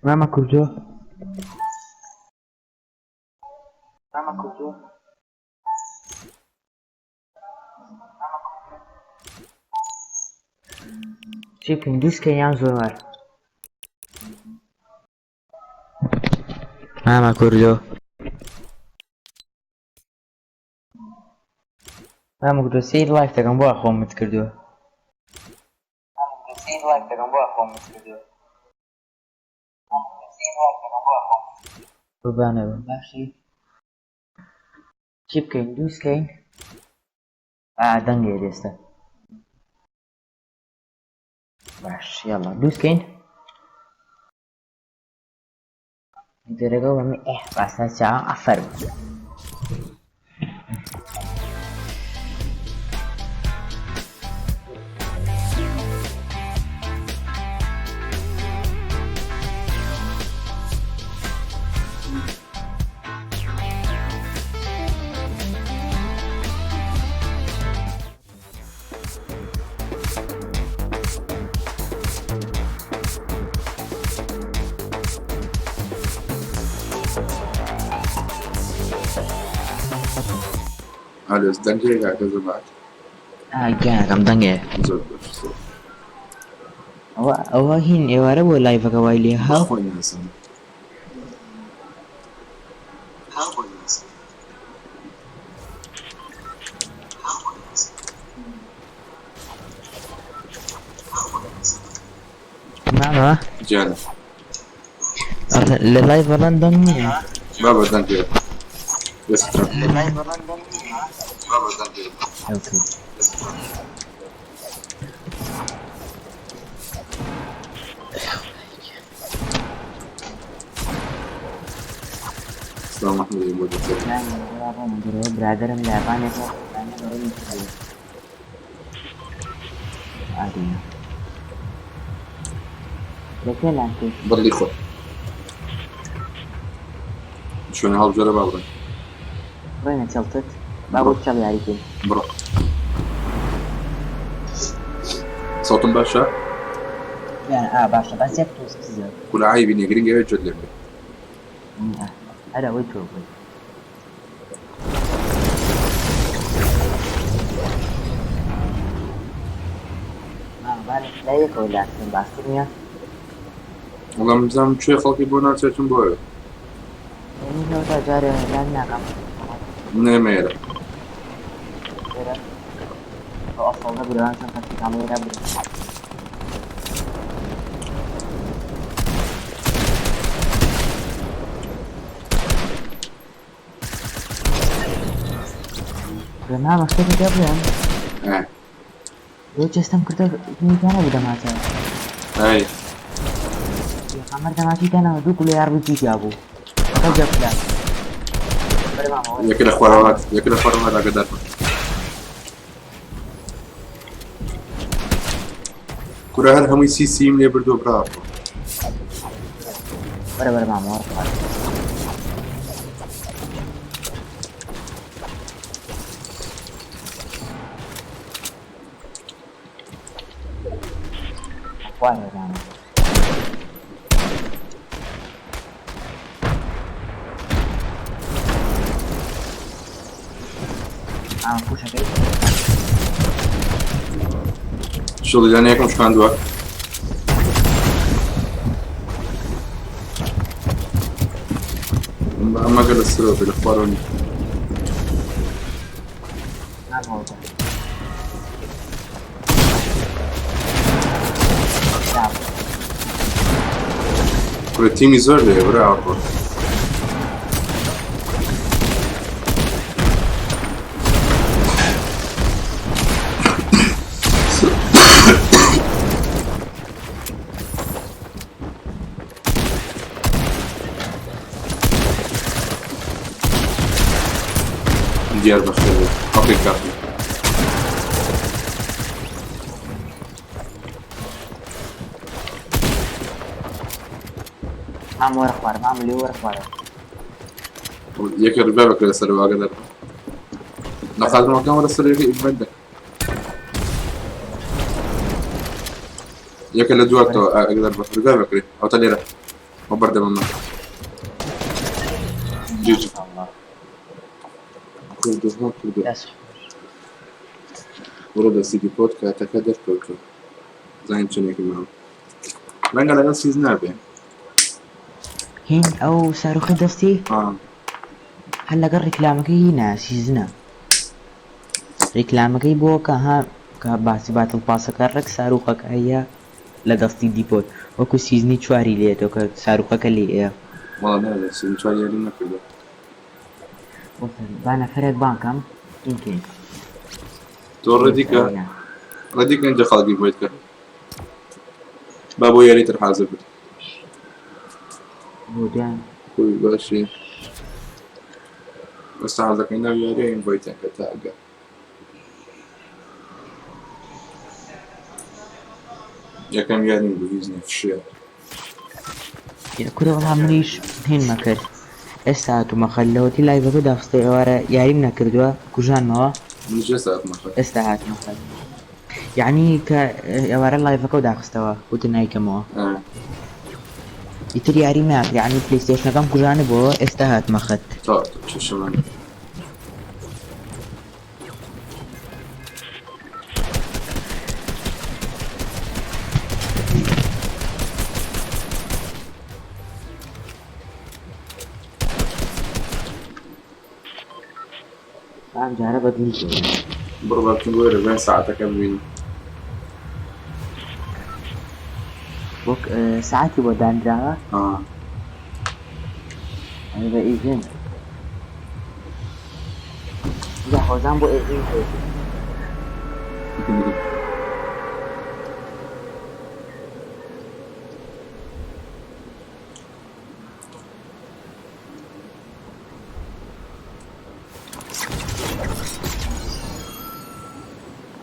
مامە کوردۆ مامە کوردۆ چی بکەین دووسکە یان زۆر مامە کوردۆ مامە کوردۆ سیر لایف دەکەم بۆ خۆمت کردووە قوربانە بم باشی چی بکەین دووسکەین ئا دەنگێ دێستا باش یاڵا دووسکەین دەرەگە وەمی ئێ باسە چا ئەفەرم ئالۆ دەنگێ کاکە زەمات گیانەکەم دەنگێ زۆر باش زۆر ئەوە ئەوە هین ئێوارە بۆ لایڤەکە وای لێ ها خۆی نازانم مامە گیانە لە لایڤ بەڵام دەنگ نییە بابە دەنگێ ئێستا ئۆکەی سلام محمود بۆ دەچێت برادرم لە یابانێکەوە لەکوێ لانکەی بەدڵی خۆت شوێنە هەڵبژێرە با بڕۆین بڕۆینە چەڵتت با بۆ چەڵ یاری کەین بڕۆ سەوتم باشە یان ئا باشە بەس یەک تۆز کزە کورە عەیبی نییە گرنگ ئەوێ جوێت لێ بێ هەر ئەوەی تۆ بووی لە یەکەوە لانکەین باشتر نییە وەڵام بزانم کوێ خەڵکی بۆ ناچێتم بۆیە تا جارێ لان ناکەم نێمێرە لێرە ئەو ئەسڵدە بران چەند خەڵکی تاڵێرە برا مامە شتێکت پێ بڵێم لۆ جەستەم کردە نیگانە بوو دەماچە ئەی قەمەر دەماچی داناوە دوو گولەی ئاڕبیجی تیا بوو لەگەڵ جەبلە یەکە لە خوارەوە هات یەکە لە خوارەوە هات ئاگادار بە کورە هەر هەمووی سی سیم لێ بردووە برا وەرە وەرە مامە وەرە خوارەوە. خوارەوە مامە. مامە پوشەکەی شڵیدانە یەکەم شکاندووە مەگەر لە سەرەوە بێ لە خوارەوە نییە مامە کورە تیمی زۆر لێ برا ئاڕۆ دیار بەخێر بێت ئۆکەی کاپی مام وەرە خوارە مام لێ وەرە خوارە. یەکێ ڕیڤایڤ ئەکرێ لەسەرەوە ئاگادار بە. لە خاتمەکان وەرە سەر یەکێ ئیڤێنت دەکە. یەکە لە دواتەوە ئاگادار بە ڕیڤایڤ ئەکرێ. ئەوەتا لێرە. ئەو بەردەمە من. جی جی. کوردستان کوردە. دەست خۆش. بڕۆ دەستی دیپۆت کاتەکە دەرکەوتووە. زانین چەندێکی ماوە. ڕەنگە لەگەڵ سیز نابێ. هین ئەو ساروخی دەستی هەر لەگەڵ ڕیکلامەکەی هینە season ە ڕیکلامەکەی بۆ کە ها کە باسی battle pass ەکە ڕێک ساروخەکە هەیە لە دەستی دیپۆت وەکو season ی چواری لێتەوە کە ساروخەکە لێیە. وەڵا نازانم season چوار یاریم نەکردووە. با نەفەرێک بانکەم هین کەین. تۆ ready کە ready کە ئینجا خەڵکی بۆیت کە با بۆ یاری تر حازر بن. بۆ دویان. خۆی باشی ئێستا حەزەکەی ناو یاریە invite یان کە تا ئەگە. یەکەم یاریم بوو هیچ نیە فشەیە. کورە وەڵا منیش هینمە کرد ئێستا هاتوومە خەت لەوەتی live ەکە داخستە ئێوارە یاریم نەکردووە کوژانمەوە. منیش ئێستا هاتمە خەت. ئێستا هاتمە خەت یەعنی کە ئێوارە live ەکەو داخستەوە وتم نایکەمەوە. ئیتر یاریم ناکرد یەعنی PlayStation ەکەم کوژانبووەوە ئێستا هاتمە خەت. تەواو کێشەمان نیە. ئەم جارە بە دڵی بوو. بڕۆ با بچم بۆ رێبەن سەعاتەکە ببینم. وەک سەعاتی بۆ دانراوە. ئا. ئەی بە ئیزن. جا هۆزان بۆ ئێڤین کرد.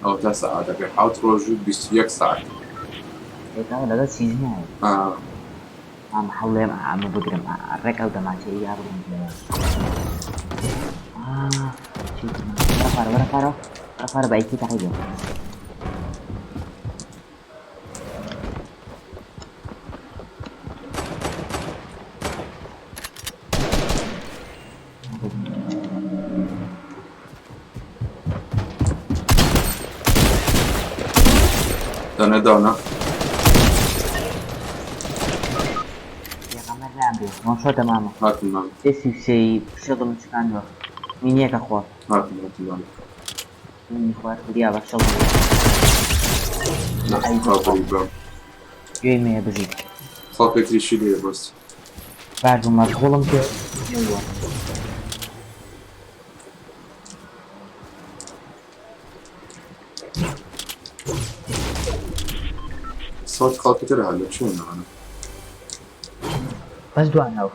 ئەوەتا سەعاتەکەی حەوت ڕۆژ و 21 سەعات. ئێتا لەگەڵ season ایە. ئا. ئەم حەڵێم ئەمە بگرم ڕێک ئەو دەمانچەی یا بگرم لەوە. آه چی وەرە خوارە وەرە خوارە وەرە خوارە بە ئەیکی تەقی بێ. دانە دانا. پێغەمبەر نابێ وان شۆتە مامە. هاتم مامە. سێ سی و سێی شەڵم چکاندووە. مینیەکە خوا. هاتم هاتم مامە. مینی خوارد وریا بە شەڵم. نا ئەی خاوەری برام. گوێی مەیە بژی. خەڵکێک تریشی لێیە بەس. باش بوو مەشغوڵم کرد. نەبووە. سەوتی خەڵکی تر هات لە چۆن ئەوانە؟ بەس دوانەوە.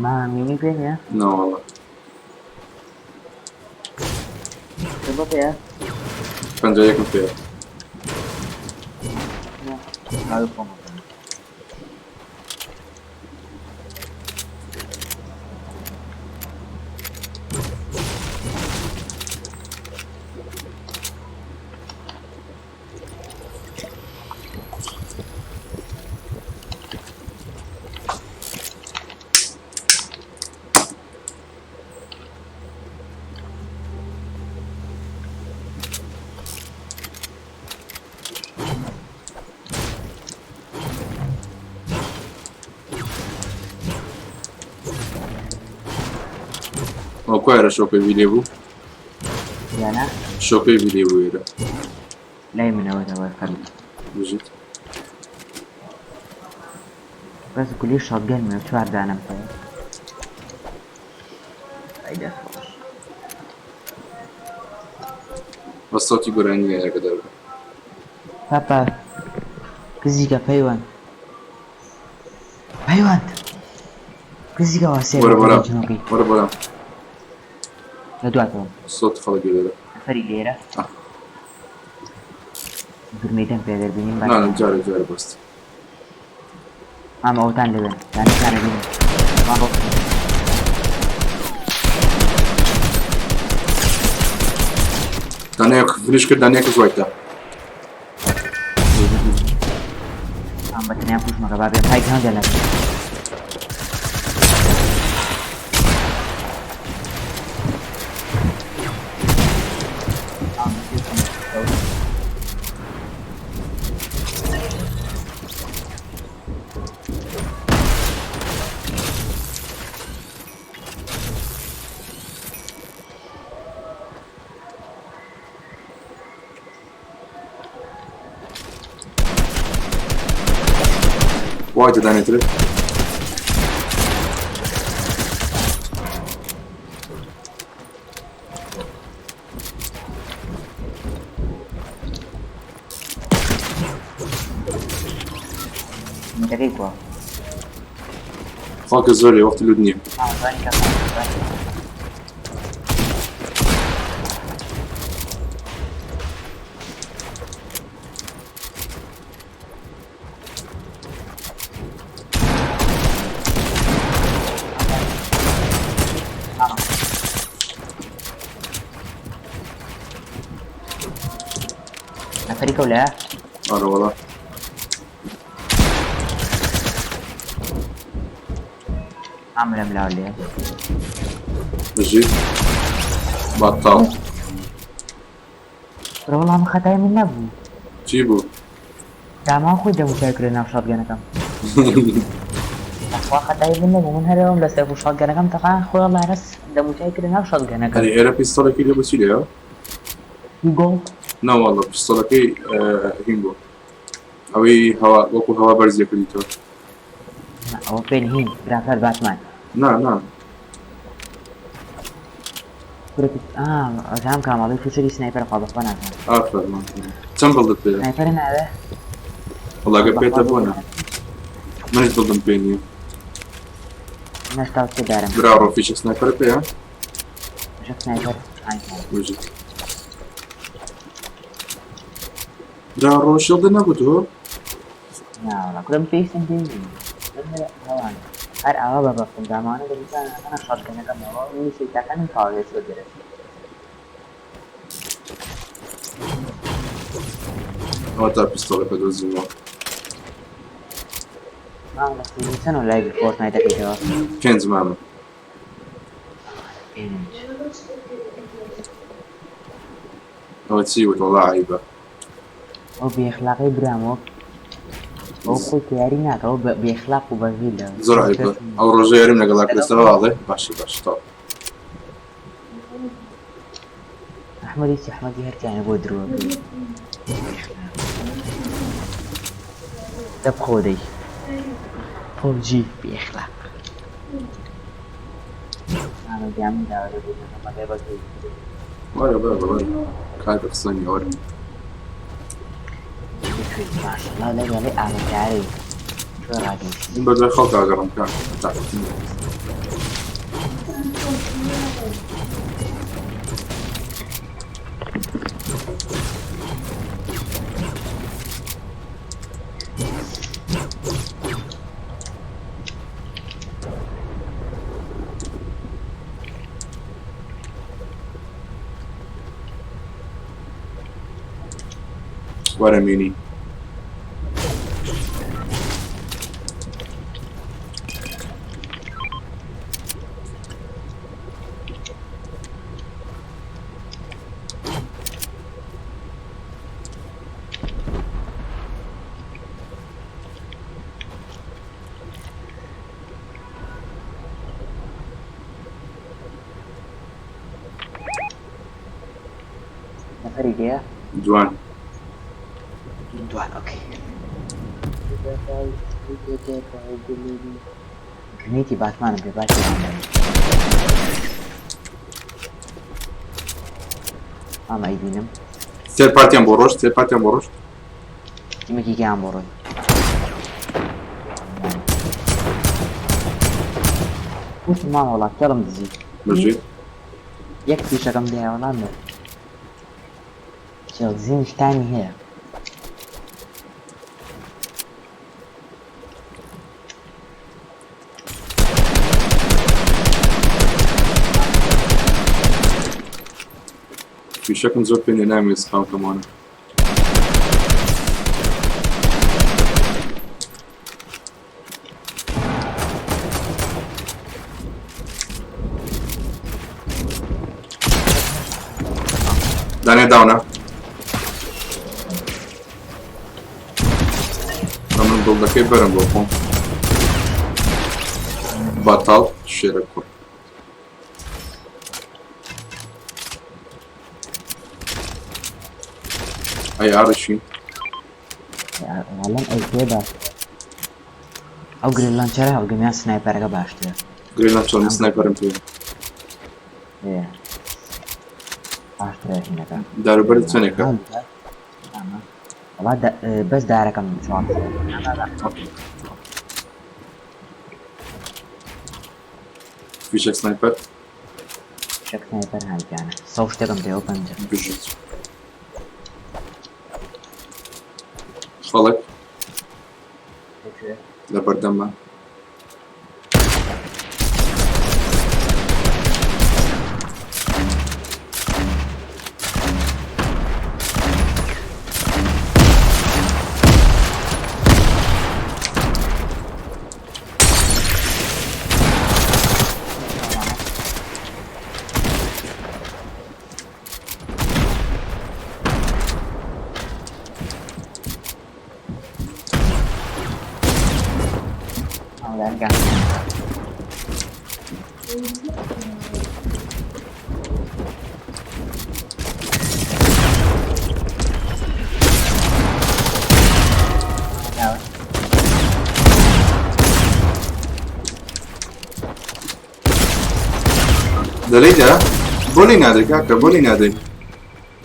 مامە مینی پێ نییە؟ نەوەڵا. تۆ بۆ پێیە؟ 51م پێیە. نا، باوی خۆمە. ئەو کوایرە شۆکەی وی لێ بوو؟ یانە شۆکەی وی لێ بوو ئێرە. لای منەوە دەوە فەرموو. بژیت. بەس گولی shotgun منە چوار دانەم پێیە. ئەی دەست خۆش. بەس سەوتی گۆرانی نییە ئاگادار بە. پاپا کزیکە پەیوەند پەیوەند کزیکە وا سێ وەرە بۆلام وەرە بۆلام لە دواتەوە سەوت خەڵک لێرە نەفەری لێرە گرمەی دەم پێ دەربینیم نا نا جارێ جارێ بەست مامە ئەوتان لەوێن دانیشتانە بینم دانەیەک فنیش کرد دانەیەکش وایتە ئەم بە تەنیا کوژمەکە با بێم های گاندە لە وایتە دانێتر متەکەی کوا؟ خەڵکە زۆر لێ وەختی لوت نییە. نەفەری کەولایە؟ ئەرە وەڵا. عاملم لاو لێ. بژی بەتاڵ. کورە وەڵا ئەمە خەتای من نەبوو. چی بوو؟ دامان خۆی دەموچاوی کردە ناو shotgun ەکەم. بەخوا خەتای من نەبوو من هەر ئەوم لەسەر بوو shotgun ەکەم تەقان خۆی وەڵا ڕەس دەموچاوی کردە ناو shotgun ەکەم. ئەرێ ئێرە pistol ێکی لێ بوو چی لێیە؟ گۆڵ. نەوەڵا pistol ەکەی هین بوو ئەوەی هەوا وەکو هەوا بەرزیە کردیتەوە. ئەوە پێ هین برافەر باتمان. نا نا. کورە ئا ئەزانم کامەڵی فیچەری sniper خوا بەخوا نازانم. ئافەرم چەند بڵدت پێیە؟ sniper ناوێ؟ وەڵا گەر پێتە بۆ نا منیش بڵدم پێ نییە. 83 دارم. برا ڕۆ فیشەک sniper پێیە؟ فیشەک sniper ئایفۆن. بژیت. برا ڕۆ shield نەبوو تۆ؟ نا وەڵا کورە من پێویستم پێی نییە. من هەر هەوان هەر ئاوا بە بەختم دامانە دەبوو ئەنا shotgun ەکەمەوە منی شەیتاکانم تەواو چوە دەرێ. ئەوە تا pistol ەکە دۆزیمەوە. مام لە season چەنەوە live ی Fortnite دەکەیتەوە؟ پێنج مامە. پێنج. ئەوە چی وت وەڵا عەیبە. ئەو بێئەخلاقەی برام وەک ئەو خۆی کە یاری ناکە ئەو بێئەخلاق و بەغیلە. زۆر عەیبە. ئەو ڕۆژە یاریم لەگەڵا کردەوە ئەڵێ باشە باشە تەواو. ئەحمەدی چی ئەحمەدی هەرتیانە بۆ درۆ دە بخۆ دەی پۆبجی بێئەخلاق. مامە گیان من داوای لێبوردن دەکەم ئەگەر بەزەیی وەرە بابە وەرە کاتە قسە نییە وەرە. ماشەڵڵا لەگەڵی ئامۆژگاری کوێ ڕاگەیشتی؟ من بەدوای خەڵکا گەڕام کاک تاقەتم نییە. وەرە مینی. نەفەری لێیە؟ دوان. دوان okay. grenade ی باتمانم پێ باتی ئەمە ئەیبینم. third party یان بۆ ڕۆشت، third party یان بۆ ڕۆشت. تیمێکی گیان بۆ ڕۆی. وتم مامە وەڵا کێڵم دزی. بژیت. یەک فیشەکەم دایە وەڵا مرد. کێڵ دزینیش تامی هەیە. فیشەکم زۆر پێ نیە نامەوێت سپام کەمەوە. دانێ داونە ئەمن دڵدەکەی بەرم بۆ خۆم بەتاڵ شێرە کوڕ. ئەی ئاڕشی وەڵام ئەی پێ باش ئەو grenade launcher ە هەڵگرم یان sniper ەکە باشترە؟ grenade launcher من sniper م پێ باشترە هینەکە. داروبەرد چەندێکە؟ وەڵا بەس دارەکەم جوانترە. فیشەک sniper. فیشەک sniper هاگیانە سەو شتێکم پێوە پەنجە. بژیت. خەڵک لە بەردەمە. دەلێیدا بۆ لێی نادەی کاکە بۆ لێی نادەی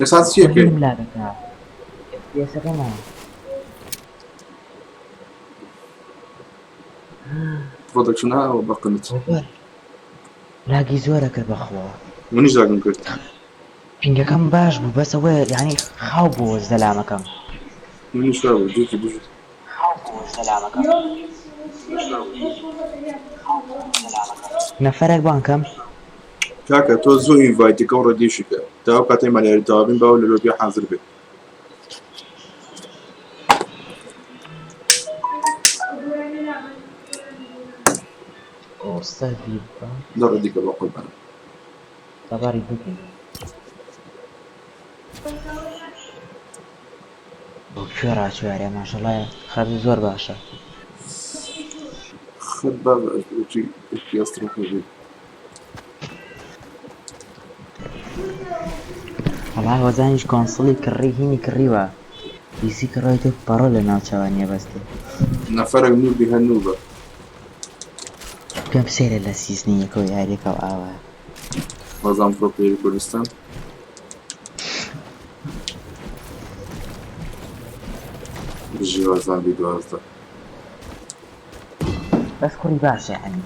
ئێستا چیەکەی؟ production ئەوە بەقنت lag ی زۆرە کرد بەخوا. منیش lag م کرد. ping ەکەم باش بوو بەس ئەوە یانی خاو بوو زەلامەکەم. منیش وا بوو دووکی بژیت. خاو بوو زەلامەکەم. نەفەرێک بانگ کەم. کاکە تۆ زوو invite ی کە و ready شی کە تا ئەو کاتەی مەلا یاری تەواو بین با ئەو لە لۆبیا حازر بێ. لە ready کە بە قوربانم. تەباری بکەین. بۆ کوێ ڕاچوو یاریە ماشەڵا خەت زۆر باشە. خەت بابە ئەشبۆچی FPS ڕەخە بێ. وەڵا هۆزانیش console ی کڕی هینی کڕیوە PC کڕی تۆ پەڕۆ لە ناوچەوانیە بەستێ. نەفەرەک noob ی هەر noob ە. پێم سەیرە لە season ی یەکەوە یاریەکە ئاوایە. هۆزان pro player ی کوردستان. بژی هۆزان بی 12. بەس کوڕی باشە یەعنی.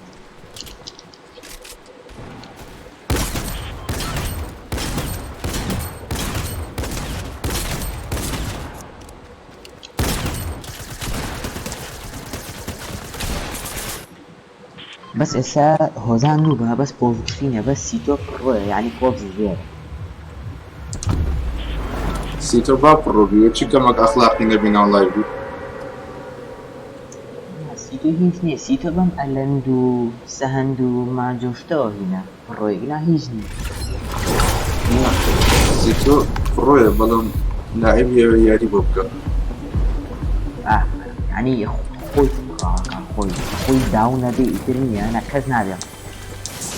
بەس ئێستا هۆزان noob ە بەس پۆزشینە بەس سیتۆ pro یە یعنی پۆز زۆرە. سیتۆ با pro بی چی کەمەک ئەخلاقی نەبی ناو live بی. سیتۆ هیچ نییە سیتۆ بەم ئەلەند و سەهەند و ماجۆ شتەوە هینە pro ی نا هیچ نییە. سیتۆ pro یە بەڵام لاعیبی ئەوێ یاری بۆ بکە. یعنی خۆی خۆی خۆی down نەبێ ئیتر نییە نە کەس نابێ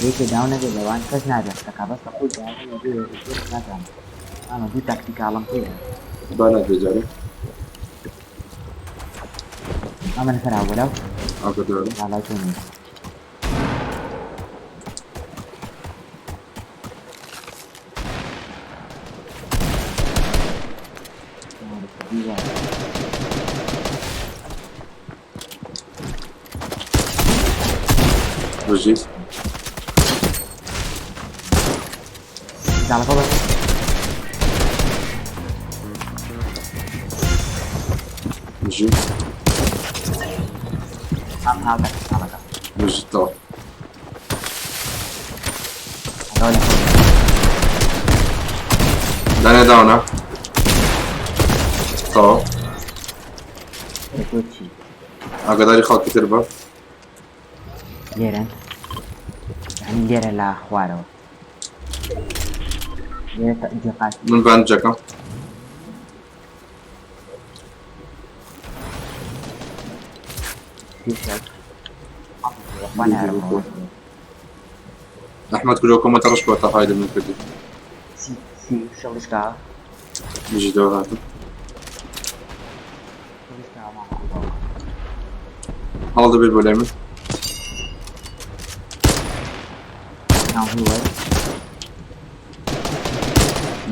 یەکێ down نەبێ لەوان کەس نابێ قسەکا بەس لە خۆی down نەبێ ئیتر نازانم. مامە دوو تاکتیکاڵم پێیە. با نابێ جارێ. مامە لەسەر ئاوەلاو. ئاگادارم. لاڵای تۆ نییە. بژیت. داڵەکە بە بژیت. ئەم هاوتە داڵەکە. بژیت تەواو. ئەوە لە خۆ. دانێ داونە. تەواو. تۆ چی؟ ئاگاداری خەڵکی تر بە. لێرەن؟ یعنی لێرە لە خوارەوە. لێرە تەجیقات. من باندجەکەم. ئەحمەد کورۆکۆمە ڕەش بۆ تەقای لە من کردی. سی شەڵیشکا. بژی دەوە هاتم. هەڵ دەبێت بۆ لای من.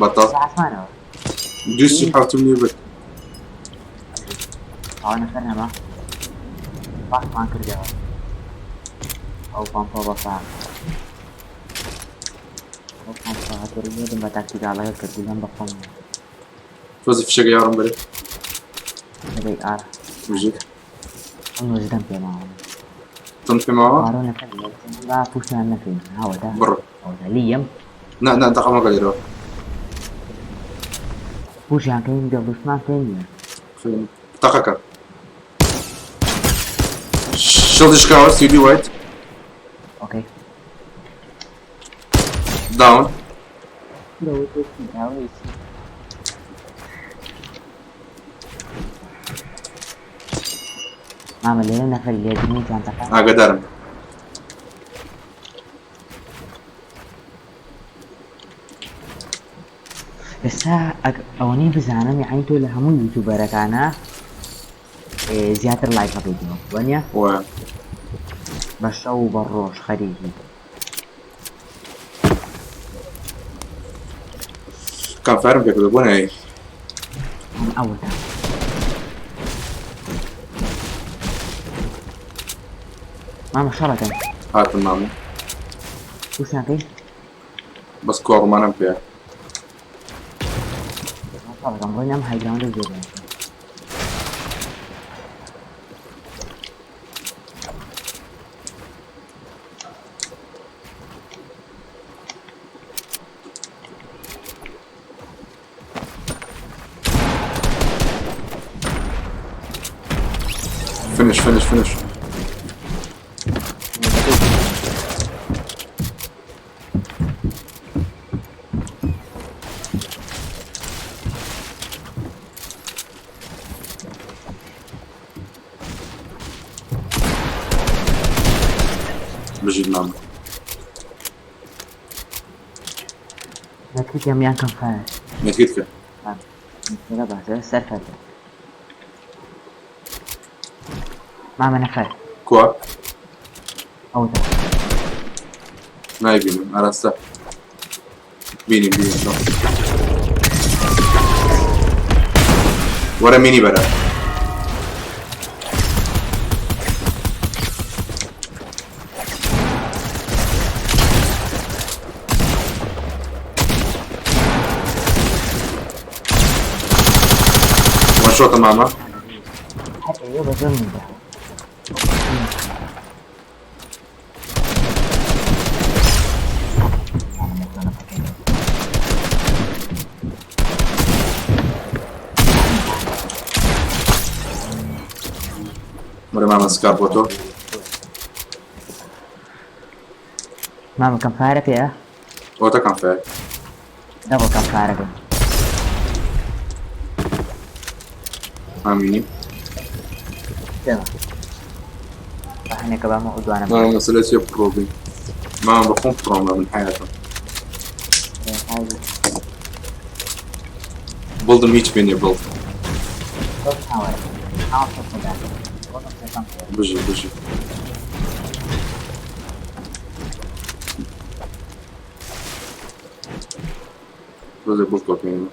بەتاڵ. دووسی حەوتم نییە بێت. ئەوە نەفەر نەما. باخمان کردەوە. ئەو پامپە بەفا. ئەو پامپە هاتۆ بە تاکتیکاڵەکە کرد گولەم بە خۆم. تۆزی فشەکە یاڕم بەرێ. دەی ئار. بژیت. ئەم نۆزدەم پێ ماوە. تۆم پێ ماوە؟ ئارۆ نەفەر با پوشیان نەکەین. هاوەتا. بڕۆ. ئەوەتا لیەم. نا نا تەقەمەکە لێرەوە. پوشیان کەین دڵدوشمان پێ نییە. تەقەکە. شڵدی شکاوە سیدی وایت. ئۆکەی. داون. مامە لێرە نەفەری لێ دنی جوانتەکە. ئاگادارم. ئێستا ئەوەنەی بزانم یعنی تۆ لە هەموو یوتیوبەرەکانە زیاتر لایک ئەکەیتەوە وەنیە؟ وایە. بە شەو و بە ڕۆژ خەریکی. کامفایرم پێ کردو بۆ نایەی؟ ئەم ئەوەتا. مامە شەڕەکەن. هاتم مامە. وشیان کەی؟ بەس کۆڕمانم پێیە. شەڕەکەم ڕۆی نام هایگراوندە زۆر. فinish finish finish. بژیت مامە. نەتکردم یان کەم فایەر؟ نەتکرد کە. لە باشە سەرکەوتە. مامە نەفەر. کوا؟ ئەوەتا. نایبینم ئاراستە. بینیم بینیم تۆ. وەرە مینی بەرە. وان شۆتە مامە. هەر ئێوە بە زۆر منداوە. وەرە مامە سکار بۆ تۆ. مامە کەم فایەرە پێیە؟ ئەوەتە کەم فایەر. دەبڵ کەم فایەرەکەی. ئامینی. پێمە. با هەنێکە بامە ئەو دوانە. مامە مەسەلە چییە پڕۆ بین؟ مامە بە خۆم پڕۆم بە من حەیاتم. بڵدم هیچ پێ نییە بڵد. بژی بژی. تۆزێ بڵد کۆکەینەوە.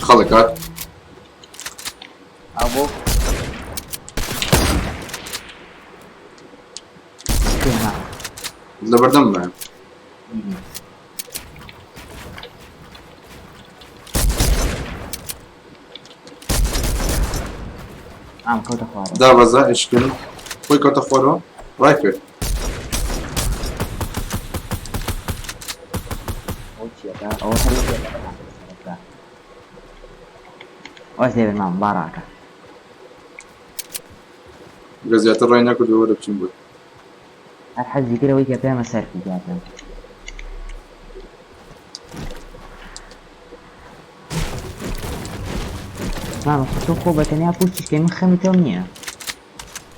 خەڵک هات. ئەبوو لە بەردەم مایە. ئام کەوتە خوارەوە. دابەزە ئەشکن خۆی کەوتە خوارەوە ڕای کرد. ئەو چیەکە ئەوە هەر یەکێکە لە سەرەکە. واز لێ مام با ڕاکە. گە زیاتر ڕای نەکردووە وەرە بچین بۆی. هەر حەزی کرد ئەوەی کە پێمە سەرفی کاتم. مامە خۆ تۆ خۆ بە تەنیا پوشتیش کەی من خەمی تۆم نییە.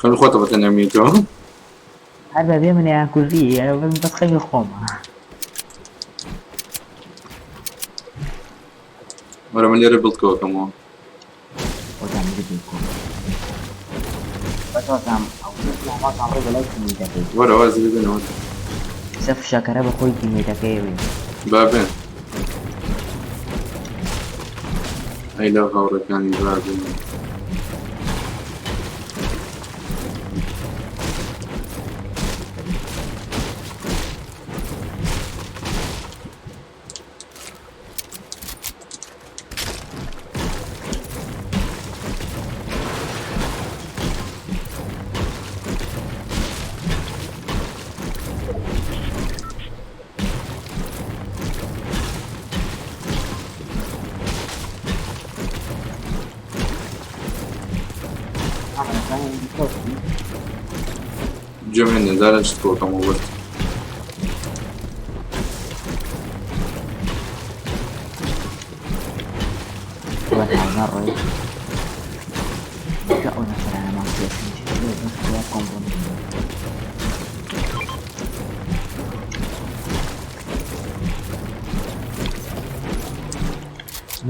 خەمی خۆتە بە تەنیا میتەوە. هەر بەبێ منیان کوژی من بەس خەمی خۆمە. وەرە من لێرە بڵد کۆکەمەوە. خۆتان بگرن کۆ. بەس وازام ئەو وازام ڕێ بەلای تیمیتەکەی. وەرە وازی لێ بێنە وەرە. سەف شەکەرە بە خۆی تیمیتەکەی وی. با بێن. ئەی لەو هاوڕێکانی با بێن. گوێم لێ نییە جارێ شت کۆکەمەوە ورد.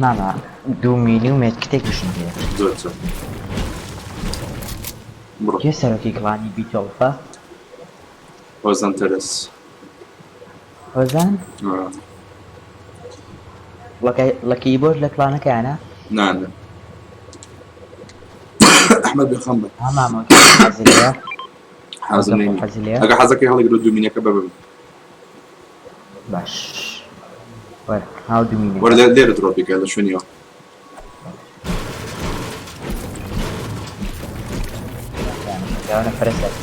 مامە دوو میلی و مێتکتێکیشم هەیە. زۆر چاک. بڕۆ. کێ سەرۆکی کڵانی بیتۆڵفە؟ هۆزان تەرەس. هۆزان؟ لە کیبۆرد لە کڵانەکەیانە؟ نا نا. ئەحمەد بێخەم بە. ها مامە حەزلەیە؟ حازم نی. حەزلەیە؟ ئەگە حەزەکەی هەڵیگرە دوو مینەکە بە بم. باش. وەرە هاو دوو مینەکە. وەرە لێرە drop ی کە لە شوێنیەوە. لەوانە فرە سەر.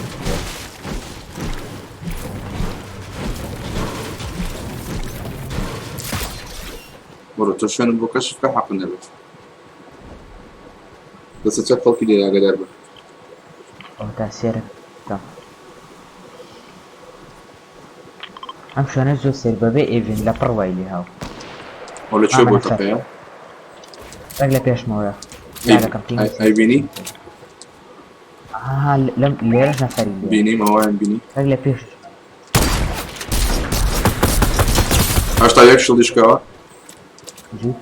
بڕۆ تۆ شوێنم بۆ کەشف کە حەق نەبێت. دەستە چەپ خەڵکی لێ ئاگادار بە. ئەو تا سێرە بکەم. ئەم شوێنە زۆر سەیر بەبێ ئێڤین لە پڕ وای لێ هاو. ئەو لە کوێ مامە بۆ نەفەر. تەقەیە؟ ڕێک لە پێشمەوەیە. دەکەم تیم. ئەی بینی؟ ها لەم لێرەش نەفەری لێ. بینیم ئەویان بینی. ڕێک لە پێش. 81 shield ی شکاوە. جوو.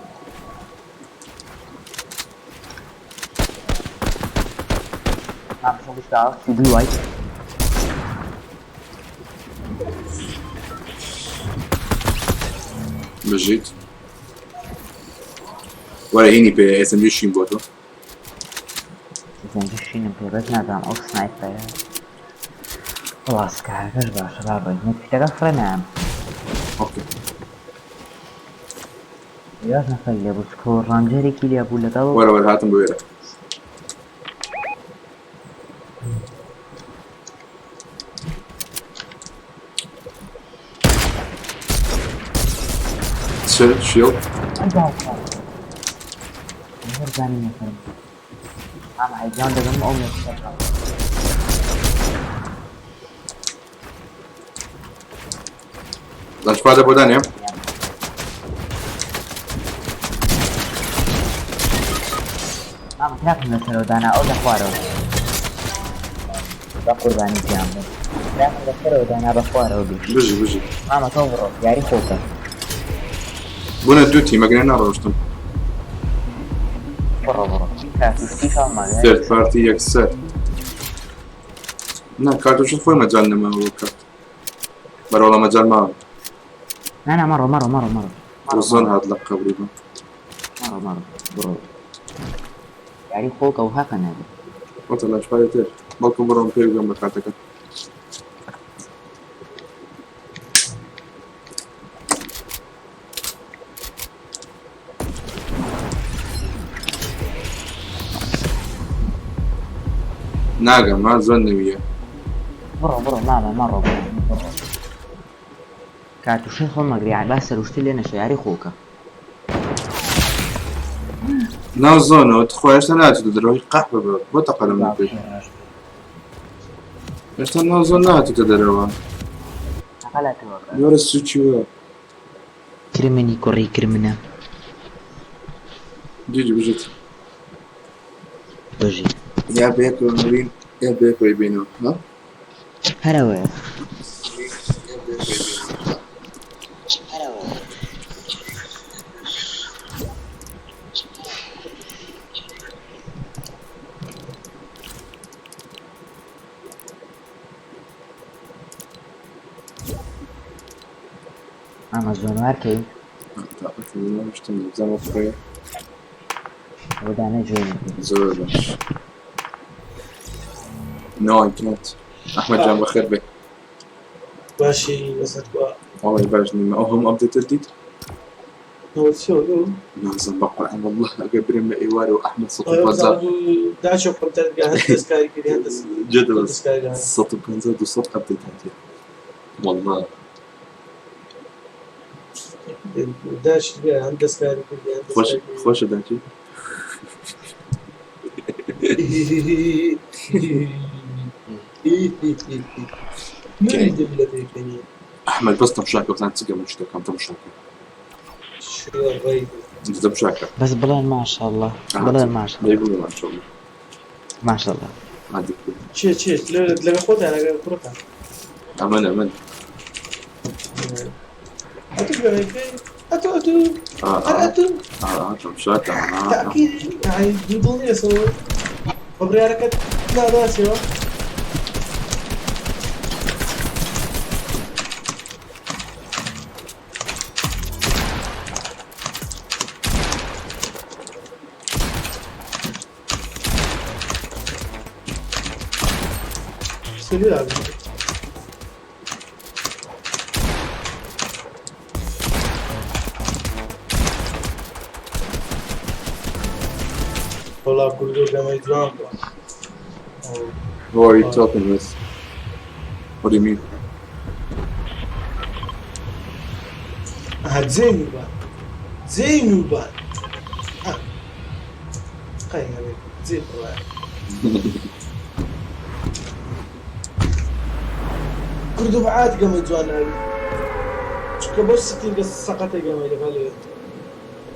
مامە shield ی شکاوە سی دوو وای. بژیت. وەرە هینی پێ SMG شین بۆ تۆ. SMG شینم پێ بەس نازانم ئەو sniper ە. وەڵا SCAR ەکەش باشە با بڕۆین. medkit ەکە فڕێ نایەم. okay. لێرەش نەفەری لێ بوو چکۆ ranger ێکی لێ بوو لەگەڵ. وەرە وەرە هاتم بۆ ئێرە. چ shield؟ زانی نەفەرم. مامە هەیجان دەبم ئەو medkit ە. Launchpadە بۆ دانێ؟ مامە trap م لەسەرەوە دانا ئەو لە خوارەوە بە قوربانی گیان بم trap م لەسەرەوە دانا بە خوارەوە بی. بژی بژی. مامە تۆ بڕۆ یاری خۆکە. بوونە دوو تیم ئەگەر نەڕۆشتم. بڕۆ بڕۆ کاتوشتیش هەڵماوێ. third party یەکسەر. نا کارتۆشت خۆی مەجال نەماوە بۆ کارت. بەرەوەڵا مەجال ماوە. نا نا مەڕۆ مەڕۆ مەڕۆ مەڕۆ. زۆن هات لە قەبری بم. مەڕۆ مەڕۆ بڕۆ. یاری خۆکە و هەقە نەبێ. وەتە launchpad ی تر بەڵکم بڕۆم پێ بگەم بە کارتەکە. ناگەم ها زۆر نەویە. بڕۆ بڕۆ مامە مەڕۆ بڕۆ. کاتوشین خۆ مەگری با سەروشتی لێ نەشە یاری خۆکە. ناو زۆنەوە تخوا هێشتا ناچێتە دەرەوەی قەحبە بە بۆ تەقەلم نەکەی هێشتا ناو زۆن ناچێتە دەرەوە یۆرە سوچیوە. کرمنی کوڕی کرمنە. جیجی بژیت. بژی. یا بەیەکەوە مرین یا بەیەکەوەی بینەوە ها؟ هەرەوەیە. ئەمەزۆن وارکەی. شتم بزانم خۆی. ئەوە جوێنی. زۆر باش. No, I can't. أحمد جان بخير بك. باشی بەسەر بووە. والله باش نيمة. أو هم update جديد؟ هو شو نازم بقرآن والله قبل ما إيواري وأحمد صوت بنزا. داشو كنت هندس كاري كده هندس جد هندس بس كاري. صوت بنزا وصوت update هاتي. والله داش هندس كاري كده هندس خوش خوش داجي. أحمد بس تمشاكة بس أنا تسقى مشتاكة تمشاكة. شو الرأي؟ تمشاكة. بس بڵێن ماشاءالله بڵێن ماشاءالله. يقولوا ما شاء الله. ماشاءالله. عادي. شي شي لما خذها انا كرتها. أمان أمان. اتو اتو اتو اتو تمشاكة. تأكيد يعني يضلني يسوي ببريارك لا لا سوى سريع. والله كل دول لما يتلام. Who are you talking with? What do you mean? زينوبان زينوبان قايم عليك زين والله. كردو بعاد قام يتوان هذه شكو بس ستين سقط قام يدخل.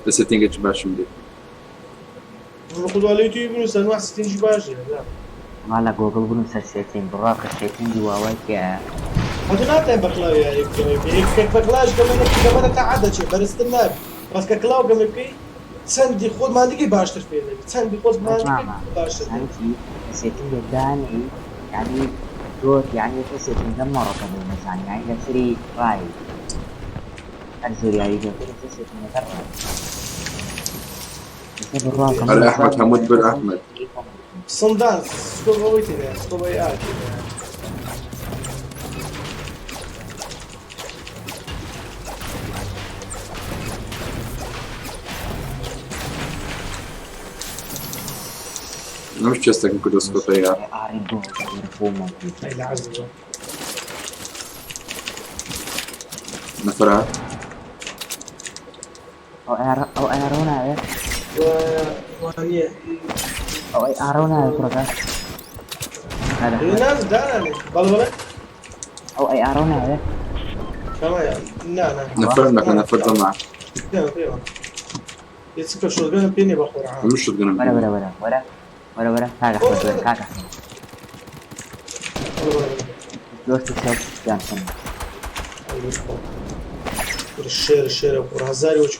الستين قد باش مدي. نقولوا على يوتيوب نوصل واحد 60 جباش لا. وەڵا گۆگڵ بنووسە setting بڕا کە setting ی واوای تایە. هذا ناتين بقلاوي يعني كيف بقلاش كمان كمان تعدى شيء برستنا بس كلاو قام يبكي سندي خود ما عندك باشتر فيه سندي خود ما عندك باشتر. يعني setting داني يعني دوت يعني setting مرة قبل مثلا يعني لسري راي أرسل يعني setting راي. على أحمد حمود بن أحمد. صندان سكوبويتي سكوبوي آت. أنا مش جاستك كنت سكوبوي آت. نفرها. أو أرونا. وانية. أو أي أرونا كرة. هذا. الناس دارني بل بل. أو أي أرونا. کەمایە نا نا نەفەر نەکە نەفەر جەماع پێوە پێوە یە چ کە شۆتگەنم پێ نییە بە قورعان من شۆتگەنم وەرە وەرە وەرە وەرە وەرە وەرە کاک ئەحمەد وەرە کاک ئەحمەد وەرە وەرە وەرە دۆست و شەو گیان خۆم شێرە شێرە قوڕ هەزاری وەچ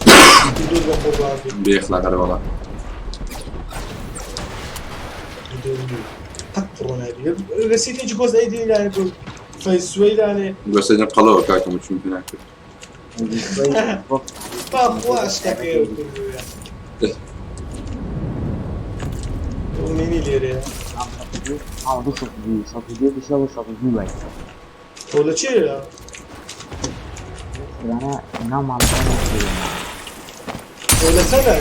دوور بە قوربان بی بێ ئەخلاقە وەڵا دوور قەت قڕۆ نابی رسیتێکی گۆز ئەیدی لایە بۆ فەیسوەی دانێ گۆسەجم قەڵەوە کاکەم چون پێ ناکرد باخوا شتەکەی کردووە مینی لێرەیە تۆ لە چێیە تۆ لە چەنە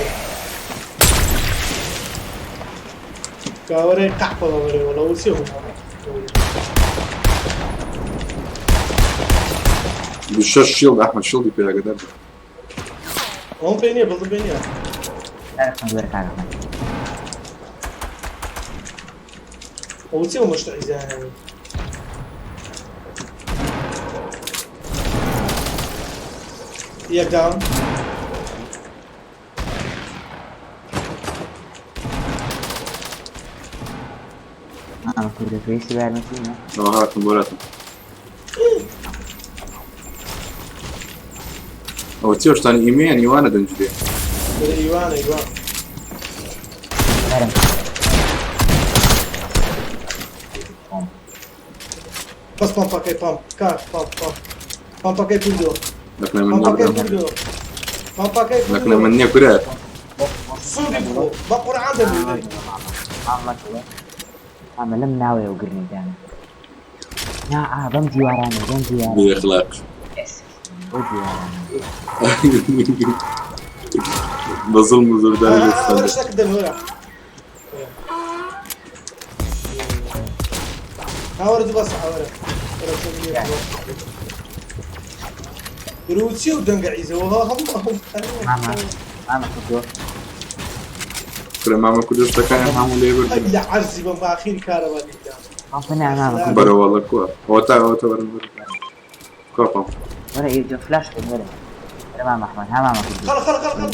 کاوەرەی قەحپە بەوەرێ وەڵا وچێ شەش شیڵد ئەحمەد شیڵدی پێ ئاگادار بە. ئەوم پێ نییە بەڵم پێ نییە ئەو چێ مشت عیزانە یەک داون ئەوە هاتم بۆراتم ئەوە چێ شتانی ئیمەیان ئیوانە دەنجدێ ئیوانە ئیوان بەس پەمپەکەی پەمپ کاک پەمپ پەمپ پەمپەکەی کوردۆ لەکنە من پەمپەکەی نابرام کوردۆ پەمپەکەی لەکنە کوردۆ من نییە کورە سوودی بخۆ بە قورعان دەبوو ئەمە لەم ناوەیە و گرنگدانە نا ئا بەم دیوارانە بەم دیوارانە بێ ئەخلاق بەو دیوارانە بە زوڵم و زۆرداری لێ شتەکە دەمەوە هاوەرە دوو بەس هاوەرە دروچی و دەنگە عیزەوە هەموو ماما ماما کوردۆ کورە مامە کوردە شتەکانیان هەموو لێ بردن لە عەرزی بەم ئاخیر کارەوە لیدا مامە نا ماما کوردۆ بەرە وەڵە کووە ئەوە تا ئەوە تا بەرم بەرم کوا پەم وەرە ئێ فلاش کەن وەرە وەرە مامە ئەحمەد ها مامە کوردۆ خەڵ خەڵ خەڵ خەڵ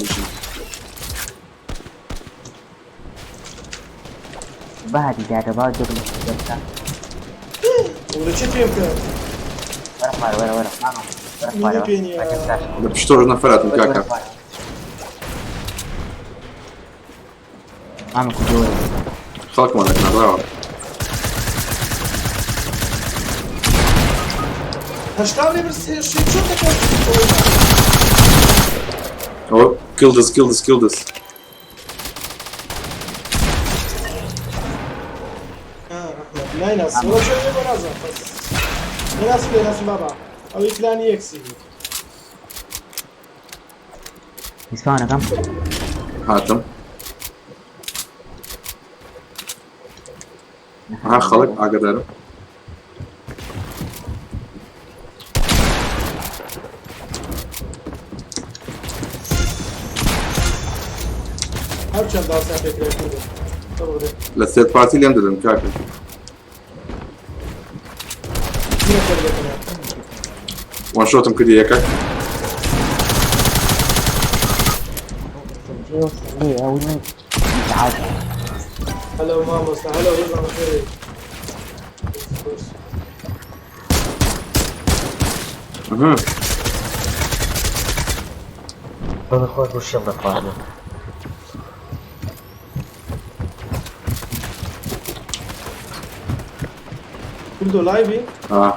بەهاتی داگە باو دەبن دەبکە وەرە چی پێم کرد وەرە خوارە وەرە وەرە ماما وەرە مینی خوارەوە پێ نییە. بەجە فلاش لە پشتۆش نەفەراتم وەرە کاکە خوارەوە. مامە کوردۆ وەرە خەڵکمان لەکنە ڕاوە هەشتا لێ بر سێ شێ چۆن دەکەن ئەوە کیڵدس کیڵدس کیڵدس نایناس وەڵا چۆن لێ بۆ نازانم بەس نەناسم لێ ناسم بابا ئەوەی پلانی یەکسی بوو ریسپاونەکەم هاتم ها خەڵک ئاگادارم هەر چەند داستان پێکرای کوردم تەبڕ لە سێت پارتی لێم دەدەن کاکە وان شۆتم کردی یەکە هەلو مامۆستا هەلو ڕۆژان بەخێر ئەها. دڵی خۆش بوو شێڵ دەخواردن کوردۆ لایڤی ئا.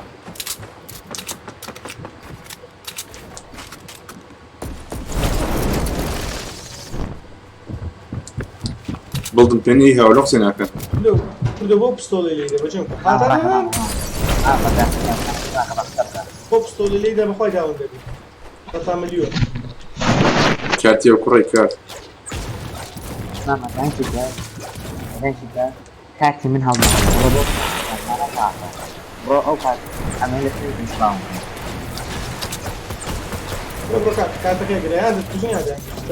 بڵدم پێ نییە هاو لە قسەی ناکەن کوردۆ کوردۆ بۆ پستۆڵی لێدە بەجێم کە هاتا بۆ پستۆڵی لێدا بەخوای داون دەبی هەتا ملیۆن کارتیە کوڕی کارت ماما دانکی دانکی کارتی من هەڵمەکە بڕۆ بۆ بڕۆ ئەو کات ئەمە لە سەر ریسپاون بڕۆ بڕۆ کات کاتەکە گرەیان دەتکوژن یان دایان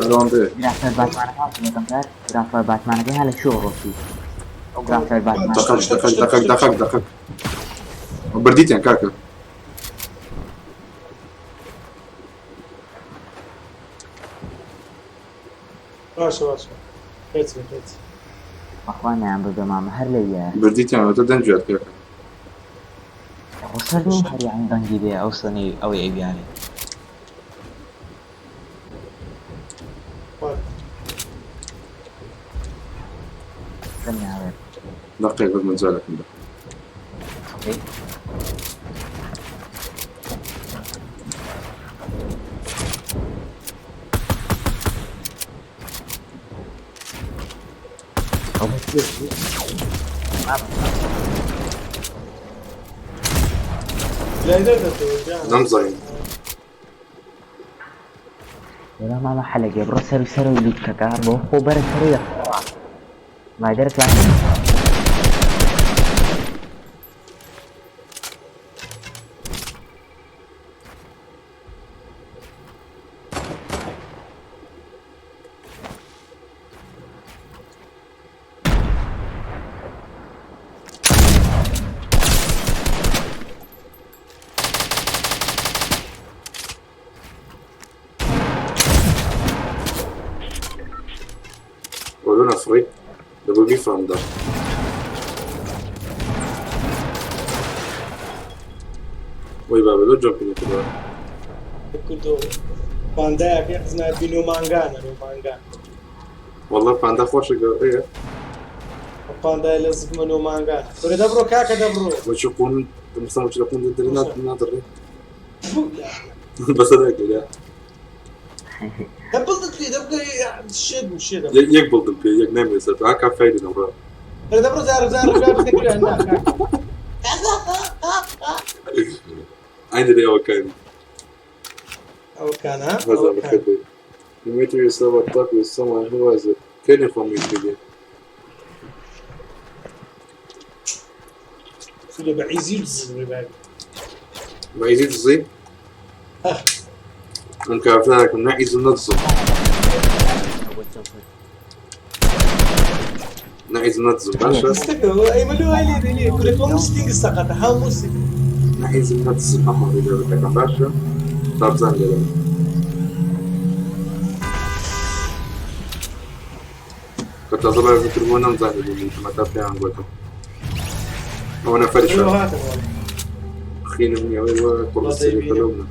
هەروان بێ گرافەر باتمانەکە هەڵمەکەم کار گرافەر باتمانەکەی ها لە کوێ ڕۆشی ئەو گرافەر باتمان دەقەک دەقەک دەقەک دەقەک دەقەک بردیتیان کاکە. باشە باشە قێچ بێ قێچ. بەخوا نەیان بردووە مامە هەر لەویایە. بردیتیان تۆ دەنگیات کاکە. خۆ سەر نییە هەر یانی دەنگی بێ ئەو سەنەی ئەوەی ئەویانێ. خوارد. دەم ناوێت. دەقێک بەس مەجالێکم بە. ئۆکەی. ئەوە چییە؟ مامە. لای دەردەتەوە گیان. نەمزانین. وەڵا مامە حەلەگێ بڕۆ سەر و سەرەوەی لوتکەکە بۆ خۆ بەرە سەرەوەی دەخوا. مادەر توانی. وەلۆ نەفڕی دەبوو بیفڕم دا. وەی بابە لۆ جەمپی نەکردەوە. کوردۆ پاندایەکەی حزنا بینۆ مانگانە نۆ مانگان. وەڵا پاندا خۆشە گەورەیە. پاندای لە زگمە نۆ مانگان. کورە دەبڕۆ کاکە دەبڕۆ. وەچی قون دەمسان وەچی لە قون دەدرێ نادڕێ. بەسەر دەکرێ. دەبڵدت پێ دەبکە شێت بوو شێت. یەک بڵدم پێ یەک نامێ سەر هاکا فەیلی نەڕۆ. کورە دەبڕۆ زار زار بکە نا کاکە. عندي ئەوە کان. ئەوە کان ها؟ هذا ئەوە کان. بخبي. You meet yourself attack with someone who has a كان يخون ميت سودە بە عیزی بزڕی بابی. ما يزيد الزي آه. ممكن عرفنا لكم نعيز نتزم نعيز نتزم باشا دەستەکەەوە ئەی مەلو وای لێ لێ کورە تۆ مستینگ سەقەتە هەموو سی. نعيز نتزم أحمر إذا بدك باشا طب زين لنا كنت أظل في مزان اللي ما تعرف عن قوته وأنا لو فرشة هاتم والله. خينا من يوم كل السنة كلنا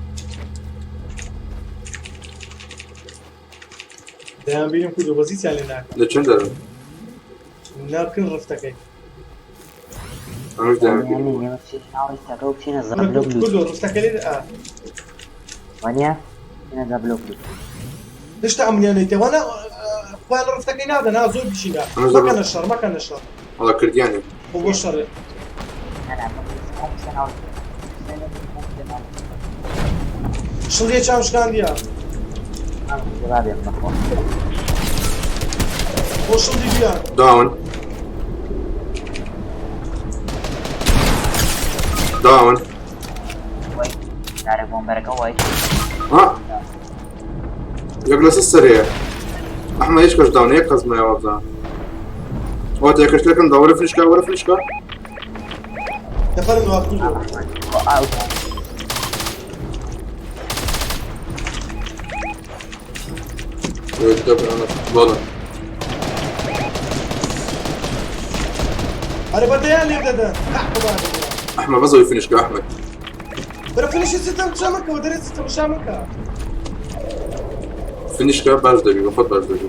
دەیان بینم کوردۆ بەزیتیان لێ ناکە. لە چەند دەرم ناکن ڕفتەکەی. ئەمەش دەیان یانی ئێمە بچینە ناو ڕیستەکە و بچینە زەبلۆک لوت. کوردۆ ڕفتەکە لێ ئا. وانییە؟ بچینە زەبلۆک لوت. هێشتا ئەمنیانەی تێوانە خۆیان ڕفتەکەی نادەن ها زۆر بچینە. ئەمەش دەبم. مەکەنە شەڕ مەکەنە شەڕ. والله كردياني بۆ بۆ شەڕێ. نا نا خۆم بچینە ناو شڵیە چاوم شکاندیە. جوابێم بەخۆ. بۆ شڵی بیان. داون داون وەی دارە بۆمبەرەکە وەی. ها يجلس السريع احمد ايش كاش داون يقز ما يوضع وات يكش لكن دوري فيشكا ولا فيشكا دەفەرم وات کوردۆ. خۆ ئاو والله ئەرێ بەدەیان لێ دەدەن. ئەحمەد. احمد بزوي فينشكا احمد بەرە فینیشی سیستەم شامەکەەوە دەرێ سیستەم شامەکە. فينشكا باش دبي بخد باش دبي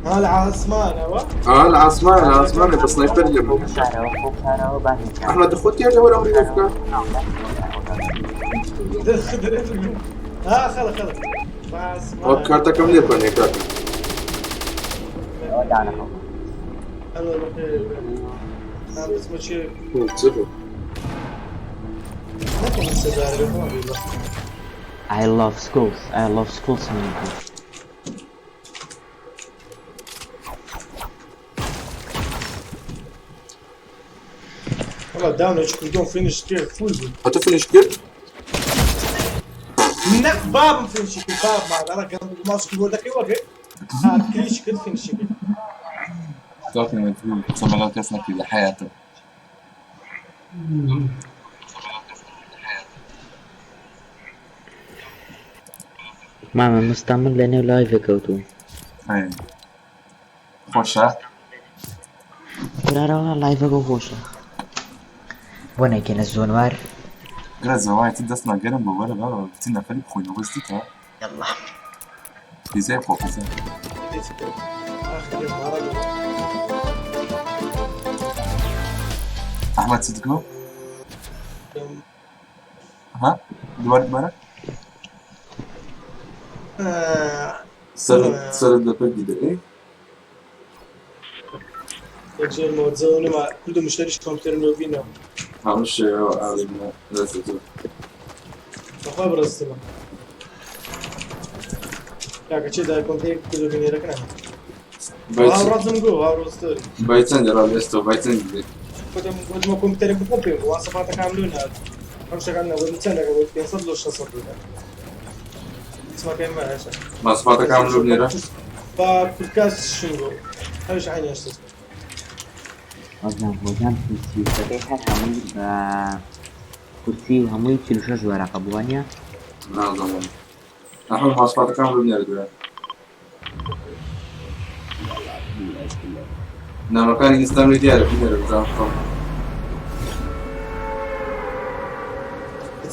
ها العاسمانەوە. اه العاصمة العاصمة بس سنايبر اللي خۆ بشارەوە خۆ بشارەوە باش احمد خد يا ولا عمري فيك دەرێت ها خەڵە خەڵە. او كارتا كم ليه بني كارتا ئەوە دانەخۆ. ئەمە بسمە چێ صفر نەکەم سێدارە خۆم بێ. I love schools. I love schools swimming pool. وەڵا داونێکی کوردۆم فینیش کرد فول بوو. هاتو فينش كده نا بابم فینیشی کرد باب مادەڕە ماوس کیبۆردەکەی وەگرت هات کلیکی کرد فینیشی کرد. صوتي مجهول قسم الله تسمك لحياته. مامە مستا من لە نێو live کەوتوم. ئەی خۆشە؟ کورارەوە live ەکە خۆشە. بۆ نەیکەنە زۆنوار. گرە زەوای تر دەستمان گەرم بوو وەرە بابە بچین نەفەری بخۆینەوە بەس دیتە یەڵا. پیزای بخۆ پیزای. ئەحمەد چت گۆ؟ ها دووبارە دووبارە سەرت سەرت لە پەکی دەئێ زۆر مۆجزە نما كل مشتريش كمبيوتر لو هەموو شێوە ئاڵی دەست تۆ. بەخوا بڕستمە کاکە چێ دای کۆمپیوتەر کوردو بینێرەکە هاوڕازم گۆ هاوڕۆستۆری بای چەندە ڕا ئێستا بای چەندی دێ؟ گوتم گوتمە کۆمپیوتەرێک بخۆم پێم بوو واسەفاتەکان لۆ نات ئەم شتەکان نەگوتم چەندەکە گوت 500 لۆ 600 دۆلار اسمەکەی ماشە ماسفاتەکان لۆ بنێرە. با کورتکاس شنگۆ ئەوش عینی هەشت وەزان هۆزان پیسیەکەی هەر هەمووی بە کورسی و هەمووی 46 وەرەقە بووە نییە؟ نازانم ئەحمەد ماسفاتەکان لۆ بنێرە دوای. نامەکانی ئینستام لێ دیارە بنێرە بزانم خۆم.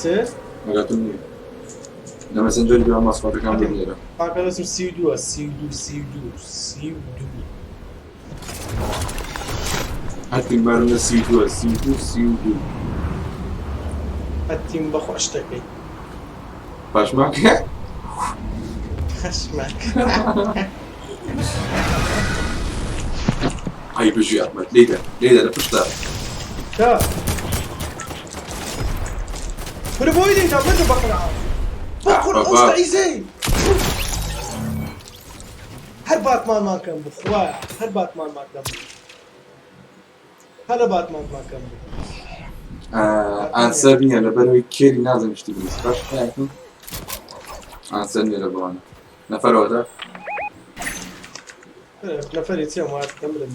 چ ئاگاتم نییە. لە مەسنجەری دوای ماسفاتەکان لۆ بنێرە. پاکە دەستم 32 32 32 32 هەرتیم بارم لە 32 32 32. هەتیم بەخۆ شتەکەی پاشماکە خەشماک. ئەی بژی ئەحمەد لێدە لێدە لە پشتە. تا كل بويدي انت مدى بقرا بقر بابا. اوستا هەر باتمان ماکەم بوو خوایە هەر باتمان ماکەم بوو هەر باتمان ماکەم بوو. ئانسەر نییە لەبەرەوەی کێری نازم شتی بنووس باش حیاتم ئانسەر نییە لە بەوانە نەفەرەوەدا. نەفەری چێم وات دەمرم.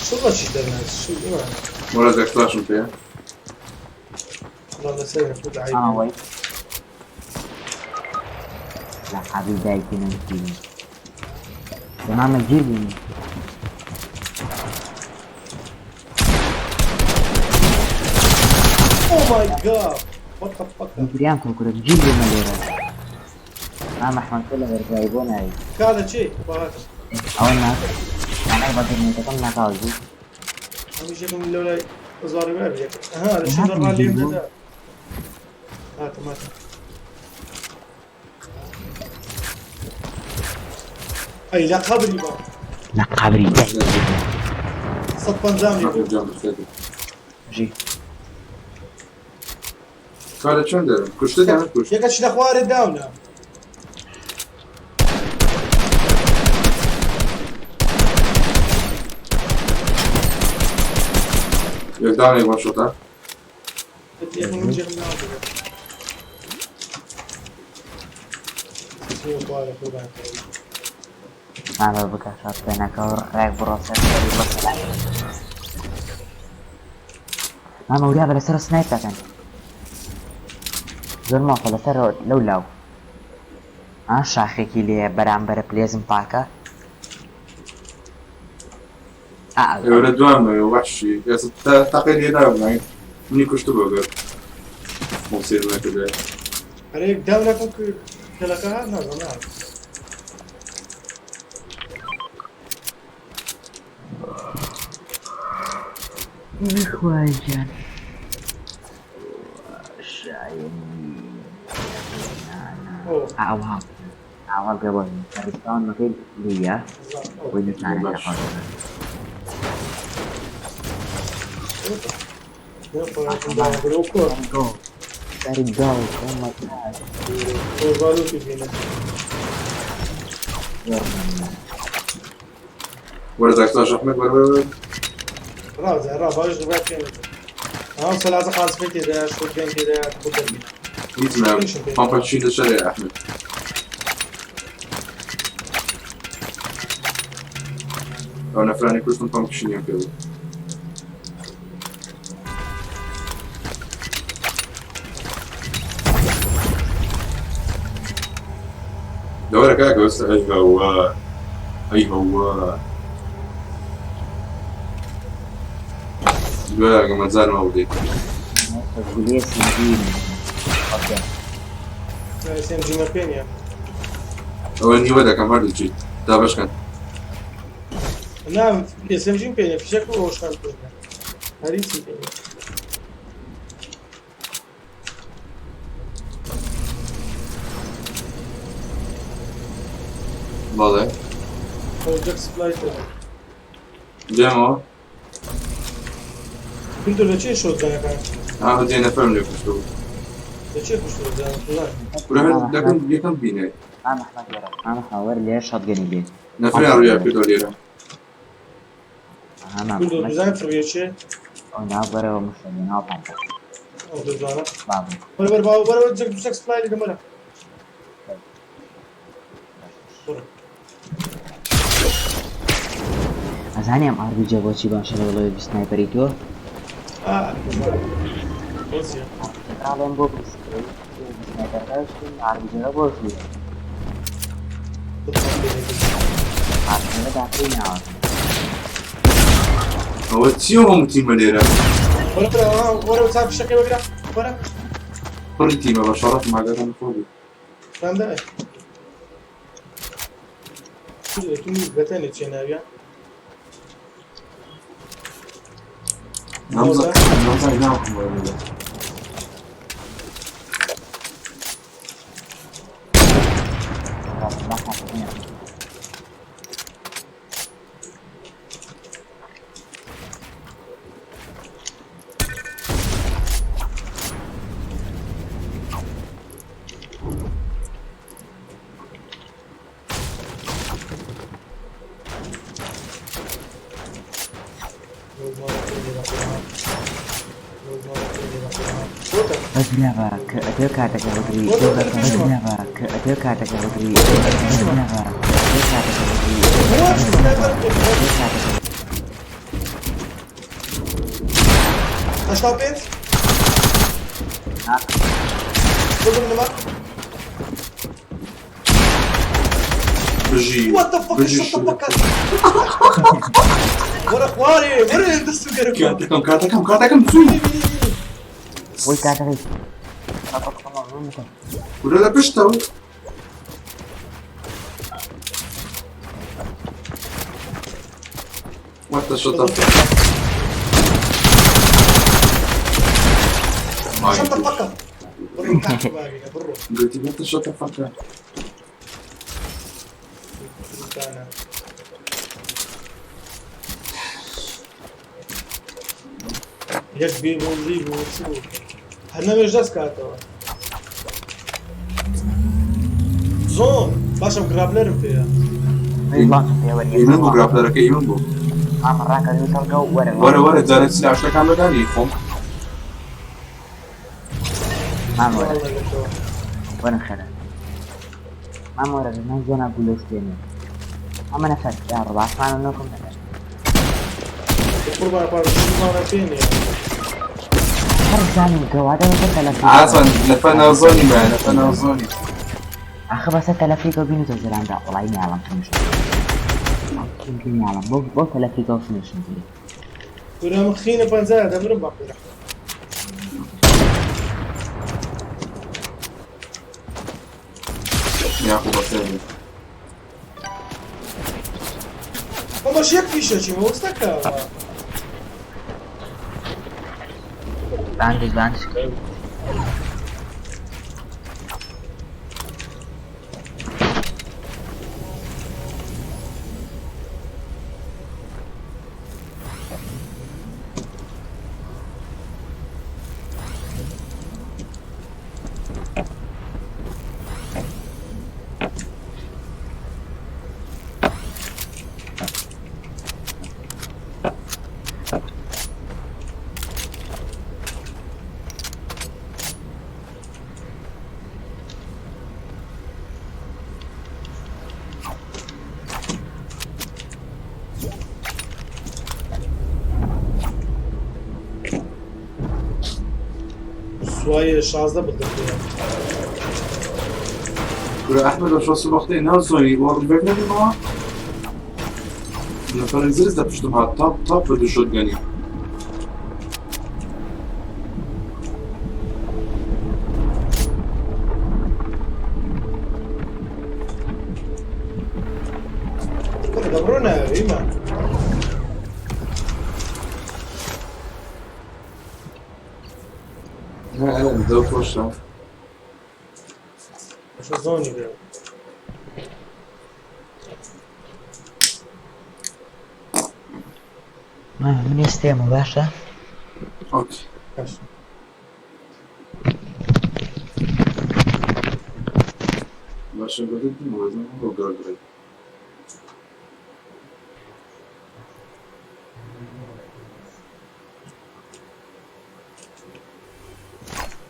شو بەچی دەرناس شو مۆرە دەکتاشم پێ. والله لەسەر خود عیب. ئاوەی لە قابل دایکی نەمکیبوو تەمامە گیر بووین. Oh my god. What the fuck? گریان کن کورە گیر بوومە لێرە. مامە ئەحمەد تۆ لە بەرزایی بۆ ناوی. کالە چی؟ باهاتم. ئەوە نا مانای بەگرنێتەکەم ناکاوە زوو. هەمیشەکەم لەولای زاری وای بێت. ئەها لە شو دەڕا لێم دەدا. هاتم هاتم. ئەی لە قەبری با. لە قەبری دایکی. 150 لێ بوو. جان بخێت. ژی. کارە چۆن دەرم کوشتت یان کوشت؟ یەکە چی لە خوارێ داونە. یەکدانێک وان شۆتە. یەکەم جێم ناوە. خوارێ خۆدان کردی. مامە بکە شەڕکەنەکە و ڕێک بڕۆ سەر سەری بەسەر. مامە وریا بە لەسەر snipe دەکەن. زۆر مافە لەسەر لەو لاو. ئا شاخێکی لێ بەرامبەرە پلێزم پاکە. ئا ئێوە دوامەوە وەحشی ئێستا تاقی لێ نابوو منی کوشت بۆ گەر مۆسیر نەکردای. ئەرێ یەک داونەکەم کەلەکە هات نازانم نهات. خوای گیان. شایەنی ئەوه. ئەوها ئاوا گەبۆ ڕیسپاونەکەی لیە بۆی نشانەکە باش. خۆش. Go. Let it go. Oh my god. زۆر مەمنون. وەرە دەکتاش ئەحمەد وەرە وەرە وەرە. ڕازە ڕا باش ڕا پێ ئەو سەلازە قازفەی تێدایە شۆتگەن تێدایە خۆ دەربی. هیچ نا پامپەچی لەسەرێ ئەحمەد. ئەو نەفرانی کوشتم پامپشینیان پێ بوو. لەوەرە کاکە ئێستا ئەی هەوا ئەی هەوا دوای ئەگە مەجالم ئەو دێت. گولەیە سنگی ئۆکەی. SMG مە پێ نییە. ئەوە نیوە دەکەم هەردووکیت دابەشکەن. نا SMG م پێ نییە، فیشەک و ڕۆشان پێ نییە. هەر هیچی پێ نییە. بەڵێ. ئەو جەک سپلای تۆ. دێمەوە. کوردۆ لە چێ شۆتگانەکان؟ ئاخ دێ نەفەرم لێ کوشتوو. لە چێ کوشتووە جان فلان؟ کورە هەر دەکەم یەکەم بینێ. مام ئەحمەد وەرە مام ئەحمەد وەرە لێرە شەتگەنی لێ. نەفریان ڕوویا کردەوە لێرە. ئەها مام کوردۆ ئەحمەد. بزانە فڕیە چێ؟ ئەو ناو بەرەوە مشتەری ناو پانتا. ئەو دەزانە. بابم. وەرە وەرە باوە وەرە وەرە جەک دوو سەک سپلای لێ دەمەرە. بڕۆ. ئەزانی ئەم ئاربیجە بۆچی باشە لەگەڵ سنایپەری تۆ؟ ئا دەزانم. بۆچیە؟ ئاڵێم بۆ سنایپەرەکەشتم ئاربیجەکە بۆ ژوورە. ئاربیجەکە داخلی ناوە. ئەوە چییە هەموو تیمە لێرە؟ وەرە وەرە وەرە تا فیشەکەی وەگرە. وەرە. پڕی تیمە بە شەڕەف ماگەکان خۆ بوو. فامدای. کوردۆ تو بەتەنێ چێ ناویە؟ نامزای ناوکم وەرە. بەس برا کە ئەتێ کاتەکە بگری بەس برا کە ئەتێ کاتەکە بگری بەس برا کە کاتەکە بگری کاتەکە 85 بردم نما. بژی What the fuck بژی shut the fuck up. وەرە خوارێ وەرە دەست و گەرم. کاتەکەم کاتەکەم کاتەکەم زوو. بۆی کاتەکەی کورە لە پشتەوە. What the shut up. Shut the fuck up. بڕۆ کاک بابینە بڕۆ. گوتی what the shut the fuck up. دانا. یەک بێ بۆ لی بۆ چ بوو؟ هەر نەمێش دەست کاتەوە. زۆن باشم گرابلەرم پێیە. ئیمن بوو گراپلەرەکە ئیمن بوو. مامە ڕاکە دوو تەڵگە و وەرە وەرە وەرە جارێ سلاشەکان بەدانی خۆم. مام وەرە والله لەتەوە. وەرن خێرا مام وەرە من زۆنا گولە شتێنێ ئەمە نەفەر یا ڕەب ئاسمانە نۆکم نەفەر قوربان پار قوربانە پێ نییە. هەر زانیم گەوادە بەسەر تەلەفریکە ئاسان لەفە ناو زۆنی مایە لەفە ناو زۆنی. ئاخە بەسەر تەلەفریکە بینی تۆ زەلامدا وەڵای نیاڵم فنیش نیاڵم بۆ بۆ تەلەفریکە و فنیشم کرد. کورە من خینە پەنجایە دەمرم بە قورە. یاخۆ بەخێر بێت. ئەمەش یەک فیشەکی مەوەستەکەوە. باندش باندش سوایە 16 بردم پێیە. کورە ئەحمەد بە شەست وەختەی ناو زۆنی وە ڕووبێک نەبیمەوە نەفەرێک زرز لە پشتم هات تاپ تاپ بە دوو شۆتگەنی. کوڕە دەبڕۆ ناوێ ئیمان. نا ئەرێ دەو خۆشە. شو زۆنی بێ. مامە من ئێستێمە باشە؟ ئۆکەی. باش. باشە بەدەت بمەوە بۆ گەڕگڕی.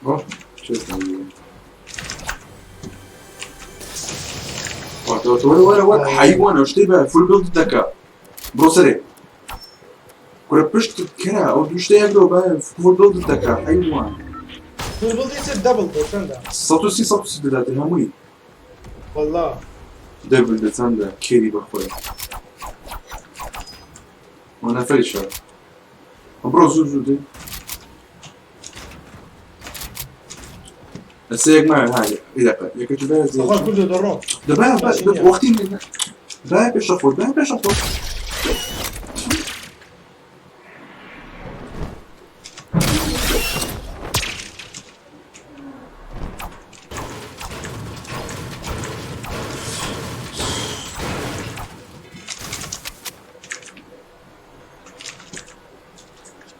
ئۆه چێتان وەرە وەرە وەرە حەیوانە شتەی بە فول بڵد دەکا بڕۆ سەرێ کورە پشت کرا ئەو دوو شتە یەکەوە بە فول بڵد دەکا حەیوان. فول بڵدی چ دەبڵ بۆ چەندە؟ 130 130 دەداتێ هەمووی. والله. دەبل دە چەندە کێری بەخۆی. ئەو نەفەریشە. بڕۆ زوو زوو دێ. ئەسێ یەک ماوێ ها یەکە یەکەکی بایە زێ. بەخوا کوردۆ دەڕۆم. دە بایە بایە وەختی بایە پێشە خۆت بایە پێشە خۆت.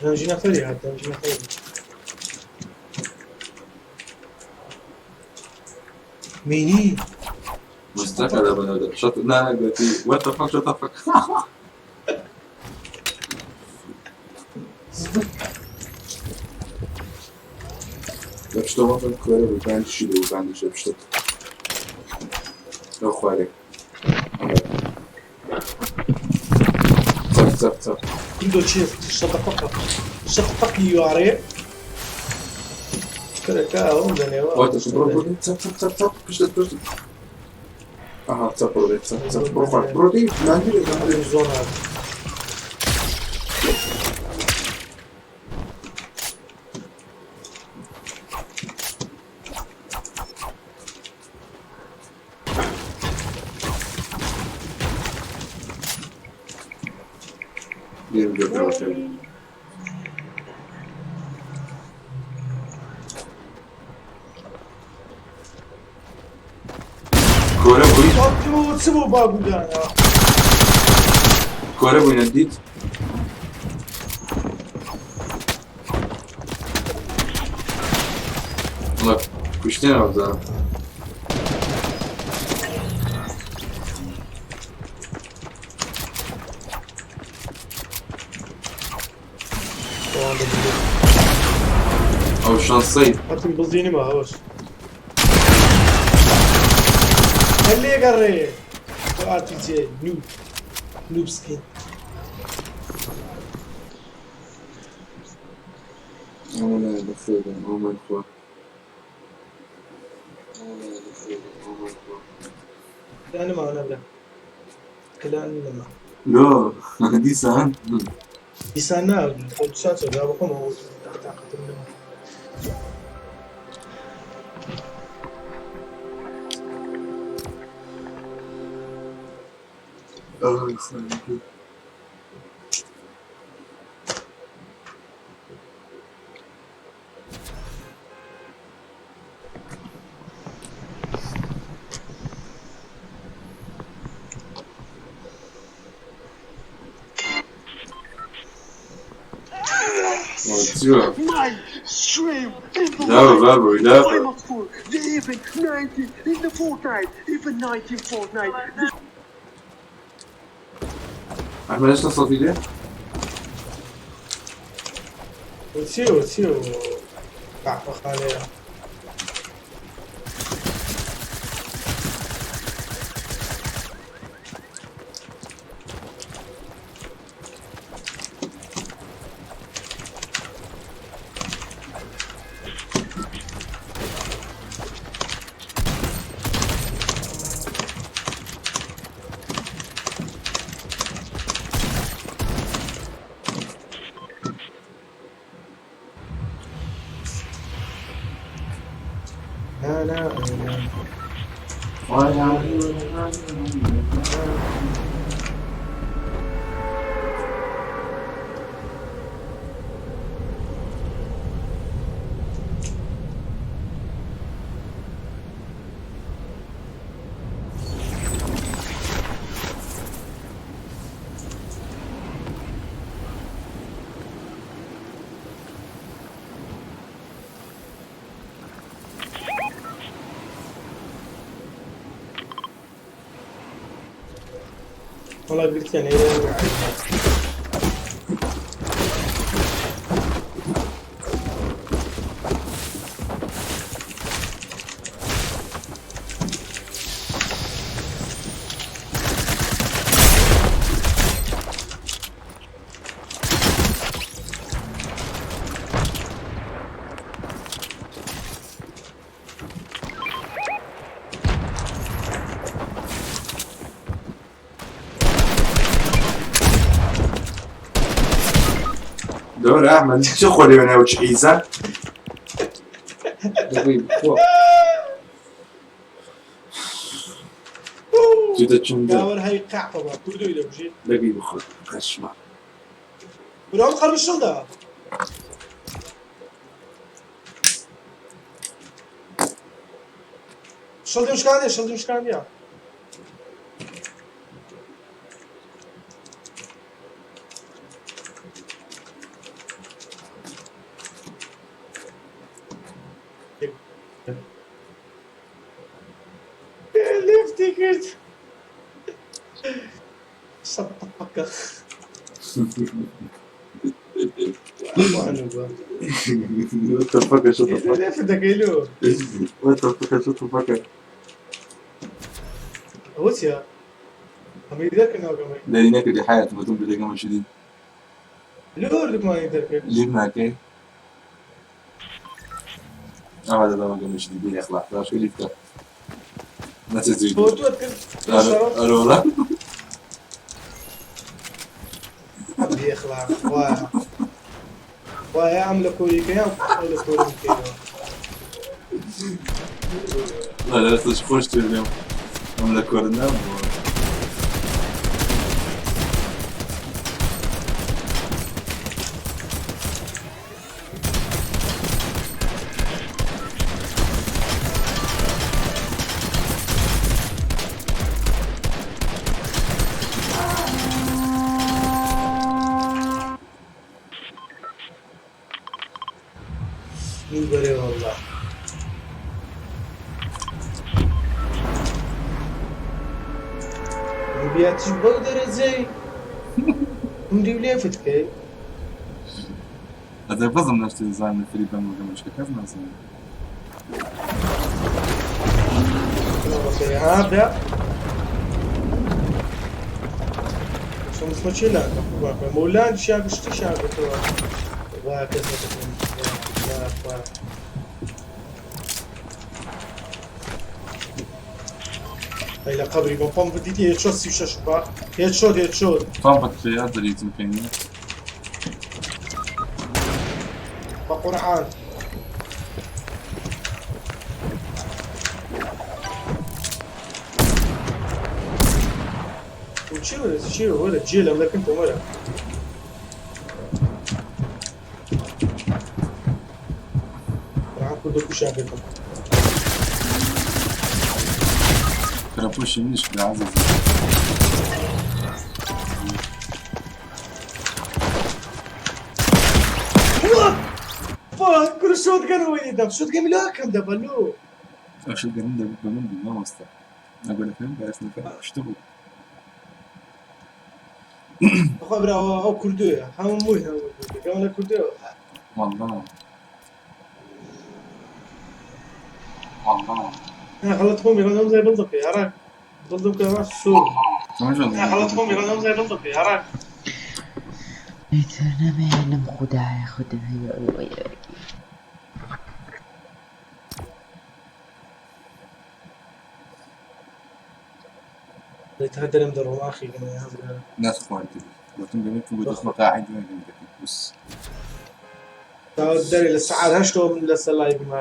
دەنجی نەفەری هات دەنجی نەفەری. مینی. مستەکە لە بەنەوە شەت نا گوتی what the fuck shut the fuck. لە پشتەوە بم کوێرە بوو باندیشی بوو باندیش لە پشتت لەو خوارێ. چەپ چەپ چەپ. کوردۆ چییە shut the fuck up. Shut the fuck you are. کەرەکە ئەوم دەنێوە. واتە بڕۆ بڕۆ چەپ چەپ چەپ چەپ پشتت پشتت. ئەها چەپ بڕۆ چەپ چەپ بڕۆ خوار بڕۆ دی لاندی لاندی. زۆر هات. لێم گرتەوە شێ. کۆرە بووی؟ چ بوو باگودانە؟ کۆرە بووی نەدیت؟ وەڵا کوشتیان وەبزانم. ئەو شانسەی هاتم بڵدینمە ئەوەش. هەر لێگەڕێ تۆ RPG noob noob skin. ئەوە بەخێربێن ئەومان خوا. لا نما نەبرا. کلان نما. لۆ دیسان دیسان نا خۆ دیسان چۆ جا بخۆم ئەوە تاقەتم نەما. ئەوە خوا. چیوە؟ My stream in the لا بابا لا. I'm up for the even 19 in the Fortnite, even 19 Fortnite. ئەحمەد هێشتا سەفی لێ؟ چیوە چیوە قەحوەخانەیە؟ وەڵا گرتیان ئێرە. دور احمد چه خوری بنه و چه ایزا دەگوی بخۆ. جدا چنده گاوەر هەی قەحپە بە کوردوی دەکوژێت. دەگوی بخۆ قەشمە. برام خەڵ شڵدا. شڵدیم شکاندیە، شڵدیم شکاندیە. لفتی کرد. Shut the fuck up. What the fuck shut the fuck لفت دەکەی لۆ. What the fuck shut the fuck ئەوە چییە؟ ئەمەی دەرکرد ناوگەمەی. دەری نەکردی حیات بەتم بدەگەمە شدی لۆ هەردووکمانی دەرکرد. لیر ناکەی ئەوە دەدەمە گەمە شدی بێ ئەخلاق باشە لیفتە نەچێت تۆ تۆت کرد. ئەرۆڵا بێخلاق وایە. وایە ئەم لە کۆریکەیان ئەو لە کۆریکەیەوە. لا لە خۆش بێم ئەم لە کۆرنا بووە. بەرێ والله. بیاتیش بەو دەرەجەی عمری و لێفت کەی. ئەزە بەزم نەشتی زانم فری بەم گەمەشکە کەس نازانم. ها برا. شو چی لاند مولاند شیان گشتی شیان گرتەوە. وایە کەس نەدەکەن. وایە وایە. ئەی لە قەبری بۆ پەمپ دیتی هێدشۆت 36 با هێدشۆت هێدشۆت. پامپت پێ دەریتم پێ نییە. بە قورعان. چی وەرە چی وەرە جێ لەم دەکەن تۆ وەرە. قورعان کوردە کوشیان کردم. کرەپۆشی منیش کرا عەزیز. What? Fuck, کورە شۆتگەن ئەوەی دەدەم. شۆتگەن لاکەم دەبە لۆ. ئەو شۆتگەنم دەبوو بە من بوو مامۆستا. نەگۆلەکەم بە ئەسنەکە شتە بوو. بەخوا برا ئەو کوردویە هەموو موی هەموو کوردویە. گەمە لە کوردویە. والله والله أنا غلط خۆم میڕەنەم زای بڵدە پێ هەڕا بڵدم کە ڕاست سوور. تەمەژۆ غەڵەت خۆم میڕەنەم زای بڵدە پێ هەڕا. ئیتر نەمێنم خودایە خودایە ئەوەیە. تا دەرم دەڕۆم ئاخی گەمە ناتخوارد گوتم گەمێکم بۆ دەخمە قاعد وێنم دەکەی بس. تا دەرێ لە سەعات هەشتەوە من لەسەر لای بمە.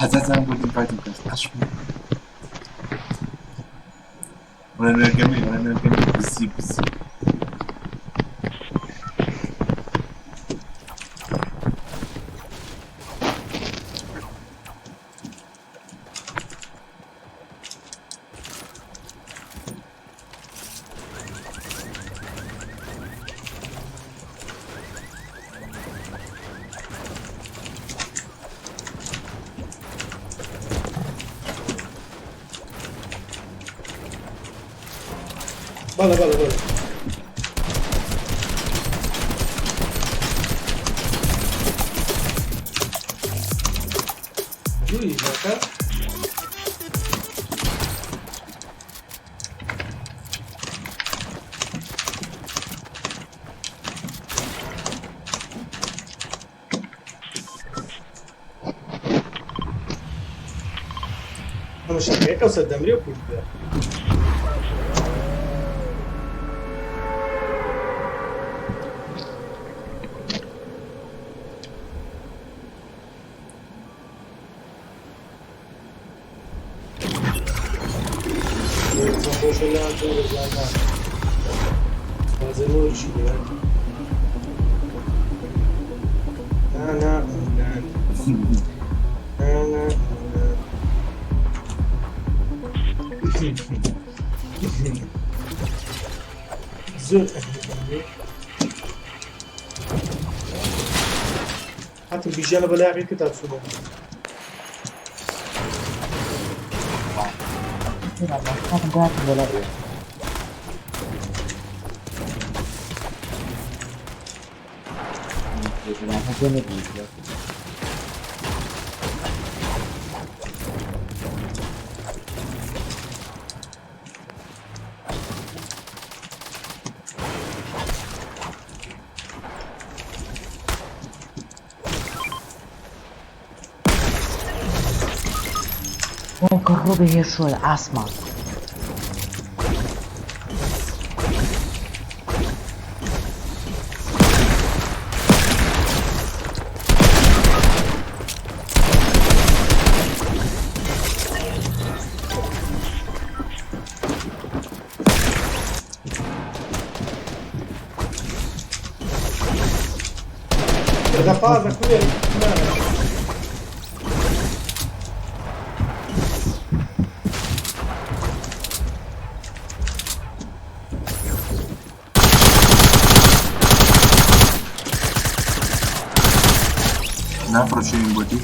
هەزار زان گوتم فایتم کەس قەشم. وەرە گەمەی وەرە گەمەی بزی بزی. بەڵێ بەڵێ بەڵێ. دووی ژەکە. ئەمە شەکەیەکە و سەر دەمرێ و پووش بێ. خۆشە لا لا تازە نۆرشی لێ. نا نا نا نا نا نا. زۆر هاتم بیژیانە بەلاقی کە تا چوومە. ڕۆبێ هێشۆی ئاسمان. دەپازە کوێ؟ نافرۆشین بۆتی.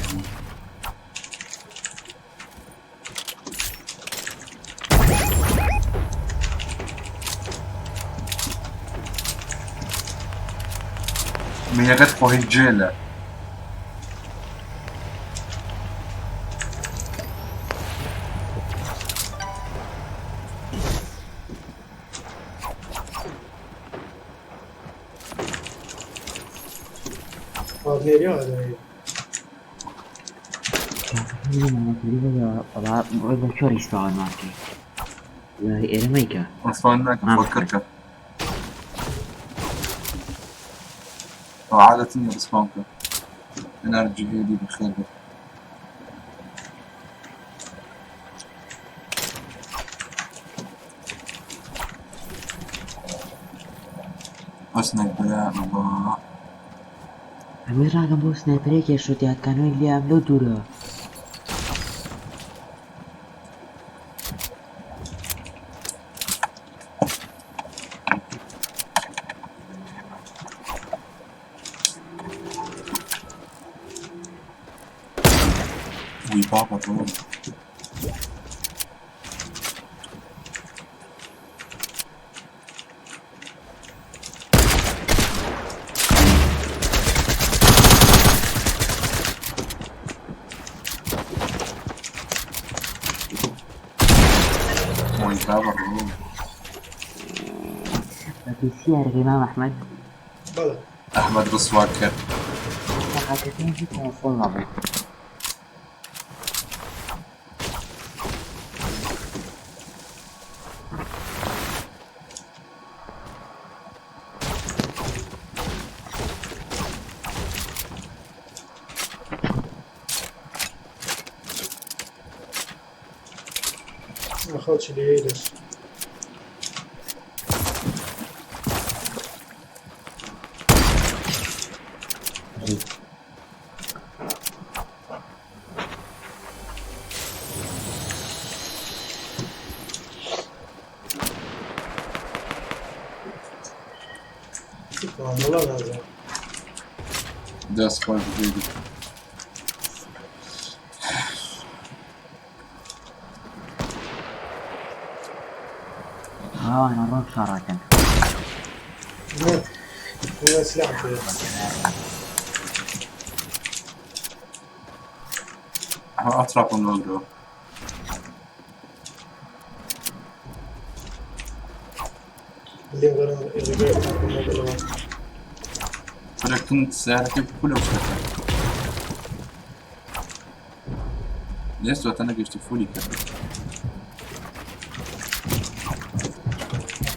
مینەکەت خۆ هیچ جێلە. بۆ ریسپاوان ناکەی لە ئێرە مەیکە. ڕسپان ناکەم خۆ کڕکە. عادەت نییە ڕسپان بکەم. ئەنەرجی هێدی بەخێر بێت. حسنك بلا الله. ئەمیر ڕاگەم بۆ سنایپەرێک هێشۆ دیاتکانەوەی لیام لەو دوورە. وی بابا ڕۆڵ. وی بابا ڕۆڵ. بە پیسی یاریگەی مام ئەحمەد. بەڵێ. ئەحمەد ڕسوا کرد. تەقاکردنی هیچ کۆنسۆڵ نەبوو. خەڵکی لێ دەش. وەڵا نازانم. دەست خۆش بێ. ئەوانە ڕۆن شەڕەکەن. والله سلاح پێ. ئەوە ئەتراپم لۆگرەوە. لێم گەڕم ڕێگای لەوە. فرەکن سیارەکەی فولە بکەتە. لێست وەتە نەگەشتی فولی کرد.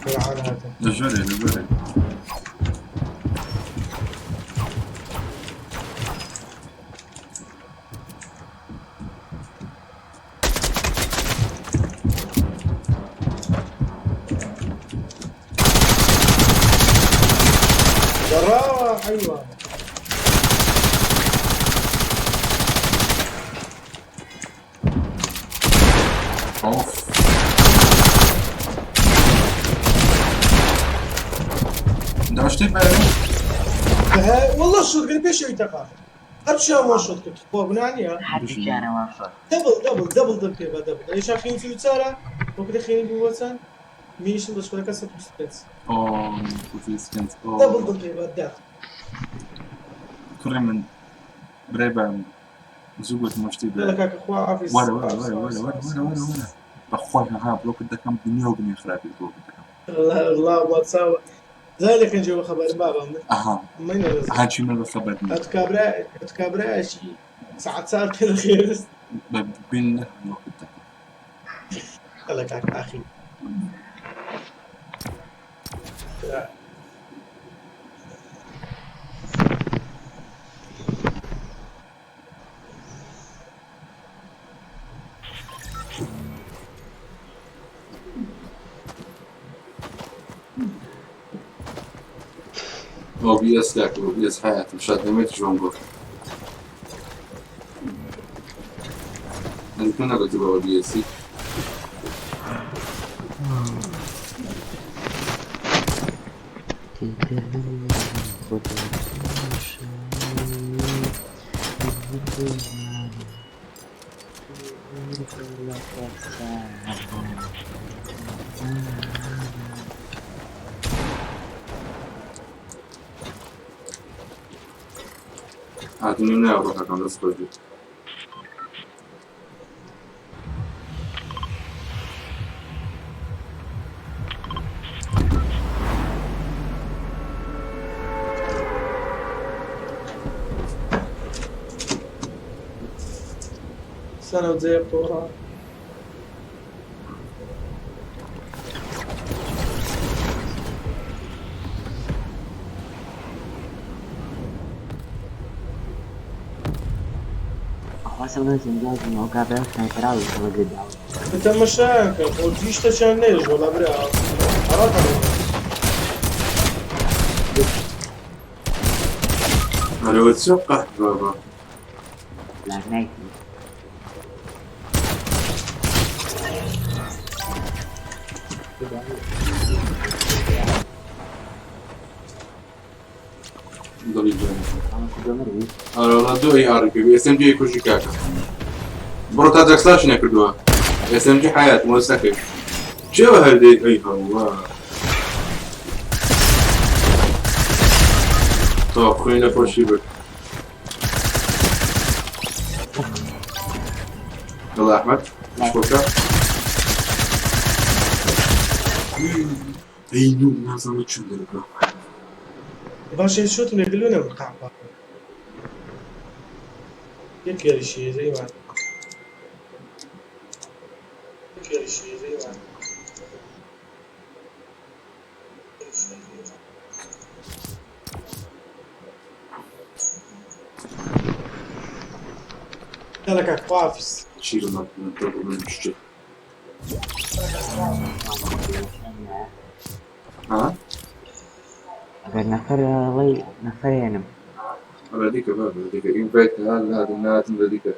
قورعان هاتن. لە ژۆرێ لە ژۆرێ. دراوە حەیوان. ئۆف. دا شتێک بەرێ؟ والله شوت کرد پێش ئەوی تەقا. هەر چیان وان شوت کرد. خوا گوناه نییە. هەردووکیانە وان شۆت. دەبڵ دەبڵ دەبڵ دەم پێ بە دەبڵ. ئەیشا خێنی 44ە وەکو دەخێنی بوو بۆ چەند؟ میشم دەشکۆلەکە 125. ئۆ 125. ئۆ دەبڵ دەم پێ بە دە. کوڕی من برای بام زوو گوتم شتی لا بێ. کاکە خوا حافیز. وەرە وەرە وەرە وەرە وەرە وەرە وەرە وەرە. بەخوای ها بلۆکت دەکەم دنیا و دنیا خراپی بلۆکت دەکەم. الله الله واتساو. ذلك نجيب خبر بابا من ئەها من نرزق. ئەها چی من بەخەبەر نیم. ئەتکابرا شي ساعات ساعات كذا خير. بە بالله بلۆکت دەکەم. الله كاك اخي. OBS کاکە OBS حیاتم شاد نەمێت ژۆن بۆ. من تو نەگوتی بە OBS-ی. هاتنی نایە ڕۆحەکەم دەست خۆش بێت. سنة وزي بطورة. خوا سەمە زنجاز ئەو کابرا سنایپەراوی کەڵە گرداوە. انت مشاكل وتيش تشان ليش ولا برا عرفت ئەرەوە چ قەحبە بابا. بلاک نایتی. دڵی جوانی. ئەمە کردووە مەروی. ئەرە وەڵا دوو AR پێ SMG کوژی کاکە. بڕۆ تا جەکسلاش نەکردووە. SMG حیات مۆسەکەی. چێوە هەردەی ئەی هەوە. تۆ خوێن لە خۆشی برد. يلا يا احمد شكرا. اي نو نازم چون دەربڕۆ. باش شوت من يقولون من قعبة يكير شيء زي ما يكير شيء زي ما يلا كاك قافز. چی لە من شتێ. ها؟ ئەگەر نەفەر ڵی نەفەرێنم. ردیکە بابە ردیکە ئینڤایت هات ناتم ردیکە.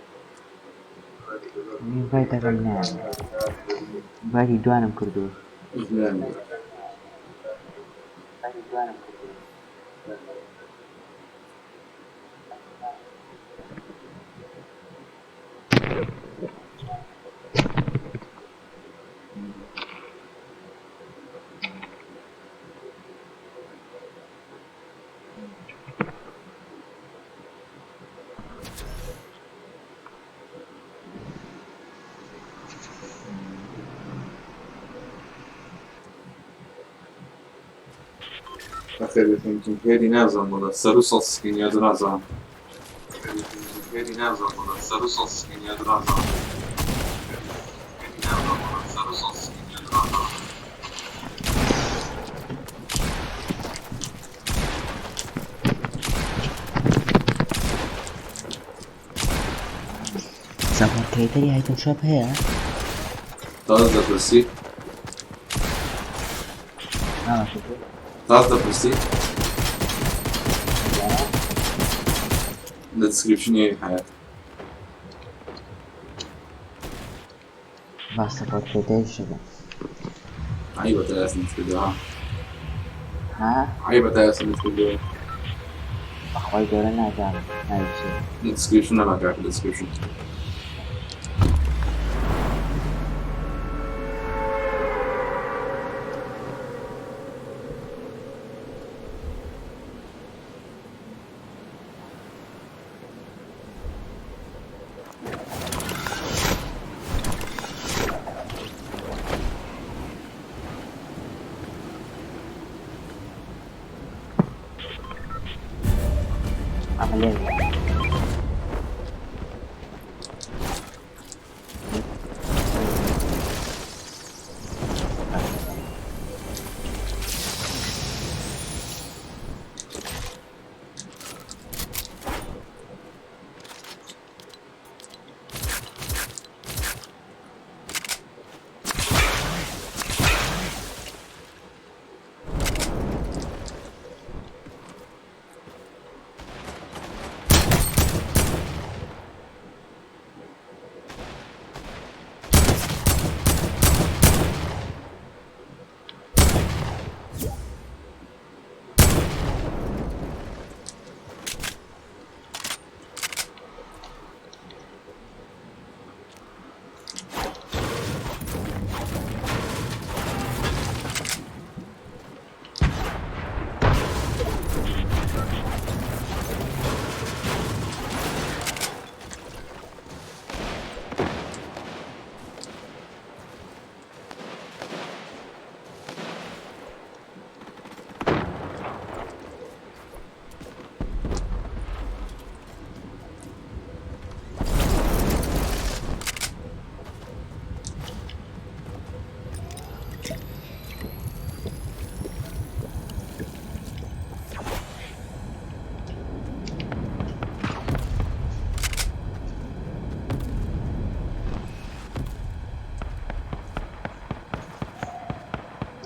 ئینڤایتەکەم نایە. ئینڤایتی دوانم کردووە. نان. ئینڤایتی دوانم کردووە. بەخێر بێتن کیمپێری نازانم وەڵا سەر و سەد سکین یا نازانم کیمپێری نازانم وەڵا سەر و سەد سکین یا نازانم کیمپێری نازانم وەڵا سەر و سەد سکین یا نازانم سەپۆرت کرێتەری ئایتم شۆپ هەیە؟ تاز دەپرسی تاز دەپرسی لە دیسکریپشنی حیات با سەپۆرت کرێتەری شەبە عیبە تا ئێستا کردووە ها عیبە تا ئێستا کردووە بەخوای گەورە نازانم ناوی چییە لە دیسکریپشن نەما کاکە دیسکریپشن ئەمە لێ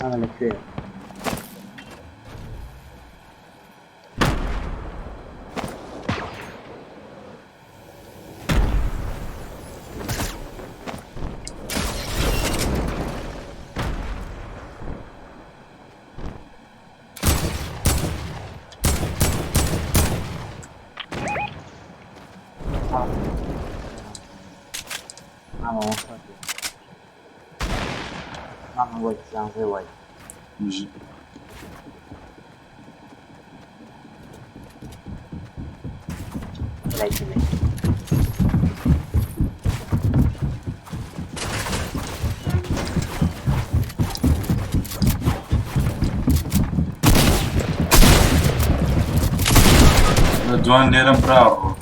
ئەمە لەکوێ ئەمە وەسەت مامە وەی زانزێ وەی بژی لای تیمێک دوان لێرەم براوە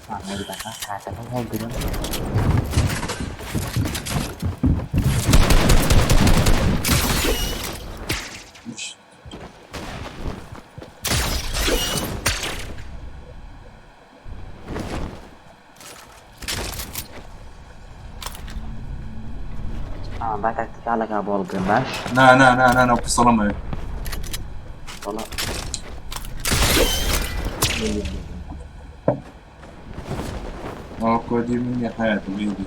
مامەری بەکە کاتەکەم هەڵگرم با تاکتیکاڵێکا بۆ هەڵگرم باش. نا نا نا نا نا پستۆڵەم ئەوێ. وەڵا. ئەوە کۆدی من نیە حەیاتم ئیدی.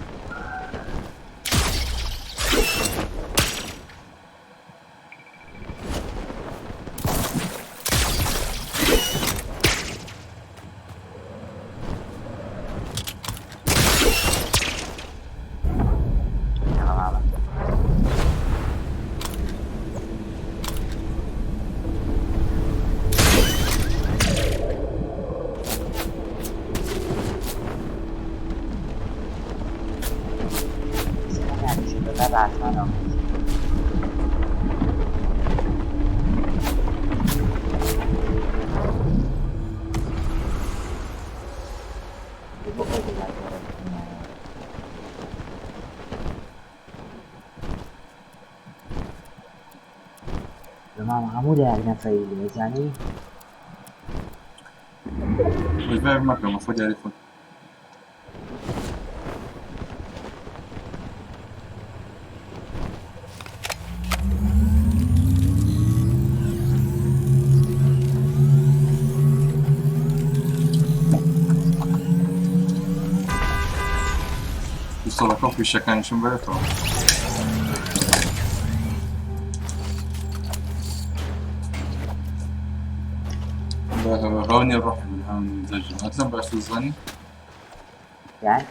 مامە هەموو لایەک نەفەری لێ زانی. ریڤایڤ مەکە بە خۆت یاری خۆت. پستۆڵەکە و فیشەکانیشم بەرێتەوە. هوني نروح بالهوني زجر هتلم باش تزغني يعني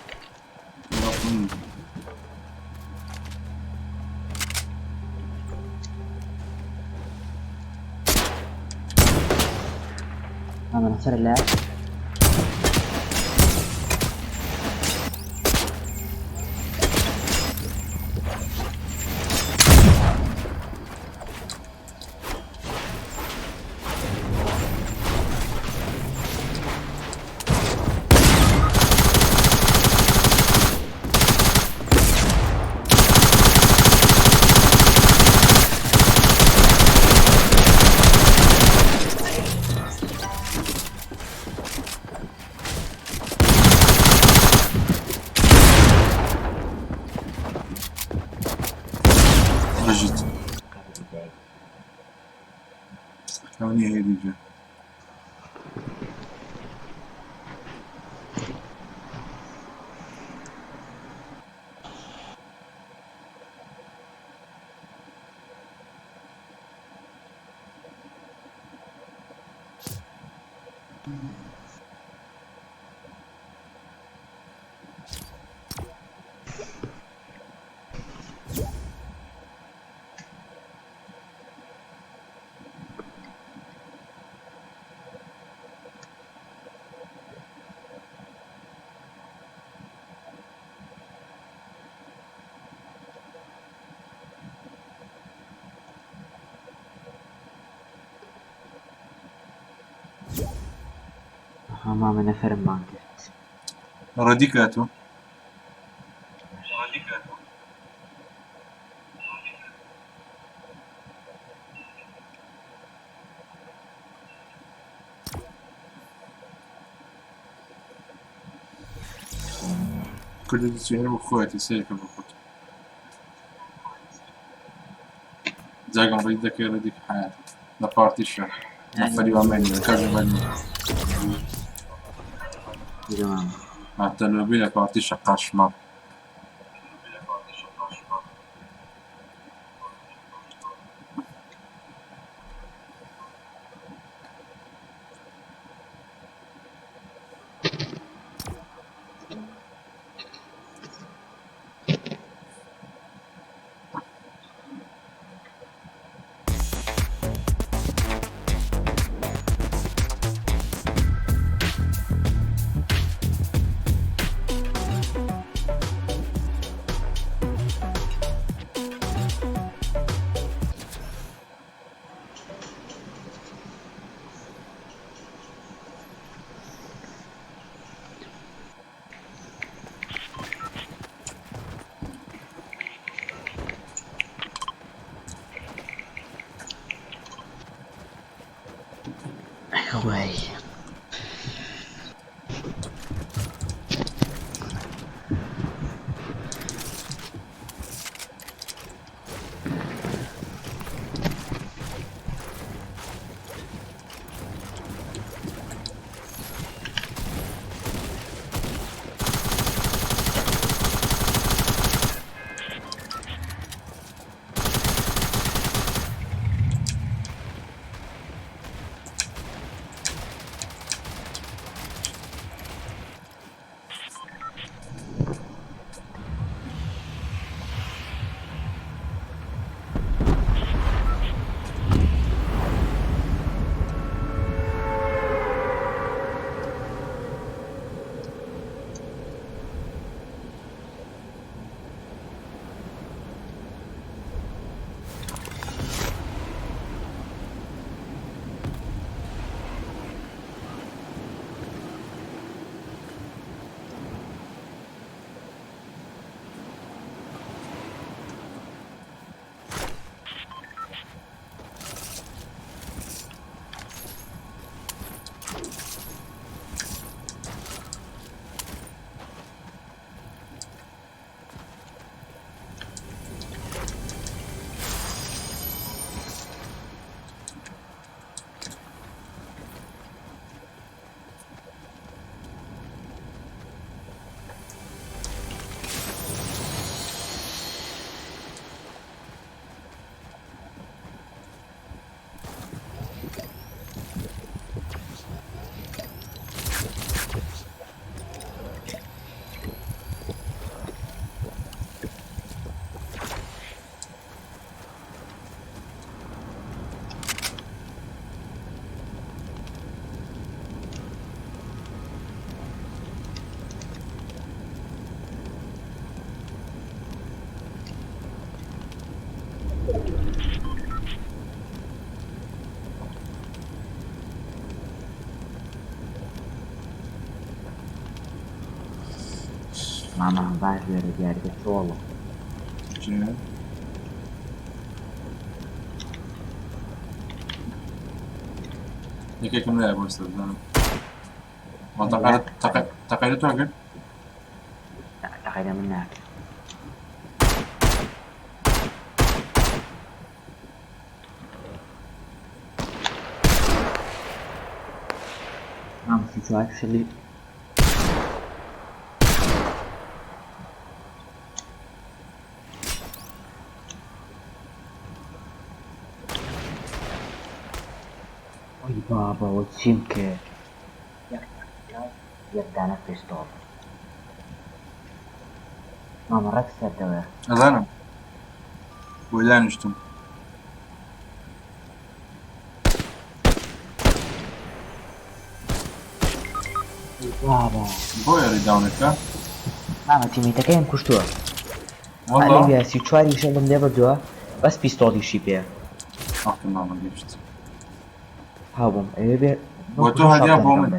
ماما نخسر اللاعب. بجد هوني هي دي جا. مامە نەفەرم بانگ کرد. ڕەدی کاتۆ. کوردی دەچی هەر بۆ خۆیەتی سەیرکە بۆ خۆت. جاگەم ڕێی دەکەی ڕێدیک حیات لە پارتیشە نەفەری وامێنی کاژە بەنی. مامە. حتى لو بينا پارتیشە قاشمە. خوای. مامە باش لێرە دیارکە چۆڵە. چێ؟ یەکێکم لایە بۆ سەردانم. تەقەی لە تۆ کرد؟ تەقەی لە من ناکرد. مامە 34 شلی. ئەی بابا وە چیم کرد؟ یەک تەقەی یەک دانە پێستۆڵ. مامە ڕێک سەردەوەیە. ئەزانم بۆ دانیشتم. ئەی بابا. بۆ یاری داونەکە؟ مامە تیمیتەکەیم کوشتووە. والله ئەلێ 34ی شەڵم لێ بردووە بەس پیستۆڵیشی پێ. ئاخر مامە گەیشت. هاوبووم ئەوێ بێ بۆ تۆ هەدیا بۆ من.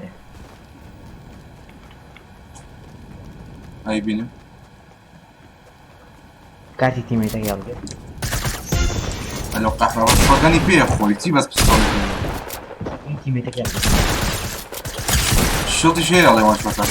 ئەی بینم. کارتی تیمیتەکەی هەڵگرت. ئەلۆ قەحرەوە شۆگەنی پێیە خۆی چی بەس پستۆڵی پێیە. این تیمیتەکەی هەڵگرت. شڵتیش هەیە ئەڵێ وان شۆکە.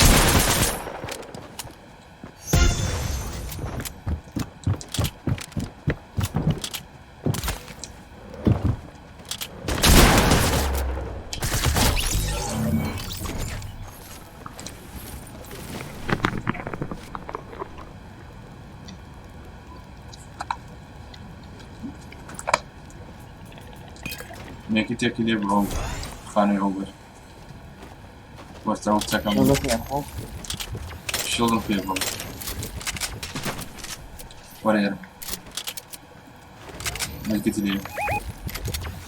مێکیتێکی لێ بڕۆ خانەی ئەوبەر. وەستا ئەو کچەکەم شڵت پێ خۆ. شڵم پێ بڕۆ. وەرە ئێرە. مێکیتی لێ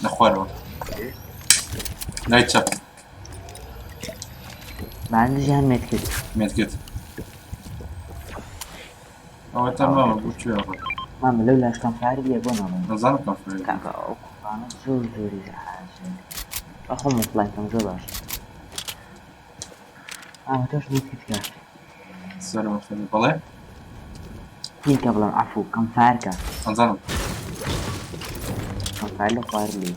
لە خوارەوە. لای چەپ. باندژیان مێتکرد. مێتکت. ئەوە تەمامە بۆ کوێ ئەڕۆ؟ مامە لەو لاش کەمفار بیە بۆ ناڵێم. نەزانم کەمفار. کاکە ئەو کوڕانە زۆر زۆری زەحاجن. بەخۆم ئۆفلاین کەم زۆر باشە. مامە تۆش مێتکت کە. سەرەوە خەرێ بەڵێ؟ هینکە بڵێم عەفوو کەمفارکە. ئەزانم. کەمفار لە خوار لێ.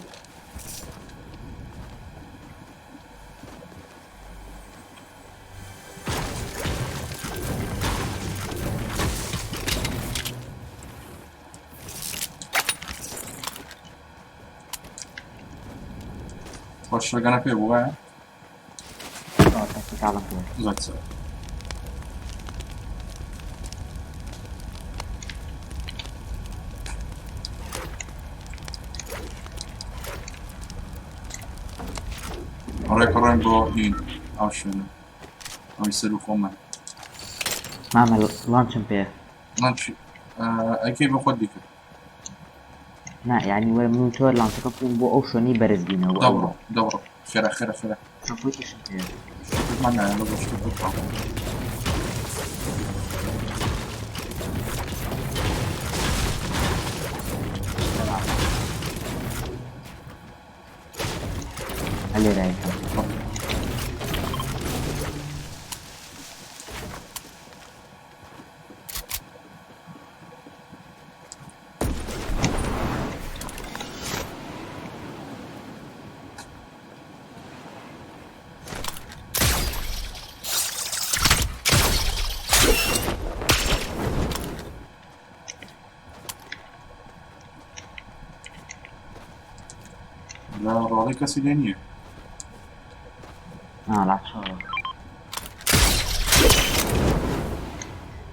خۆش شۆگەنە پێ بوو وایە؟ تاکتیکاڵم پێ. زۆر چاک. ڕێک ڕۆین بۆ هین ئەو شوێنە ئەوەی سەر و خۆمان. مامە لانچم پێ. لانچ ئەکەی بۆ خۆت بیکە. نا یعنی وەرە من و تۆ لانچەکە بکەین بۆ ئەو شوێنەی بەرز بینەوە. دەبڕۆ دەبڕۆ خێرا خێرا خێرا. شەپوتیشم پێ. شەپوتمان نایە لەگەڵ شەپوت بڕۆ. لێرە یەکەم. لە ڕۆڵەی کەسی لێ نییە.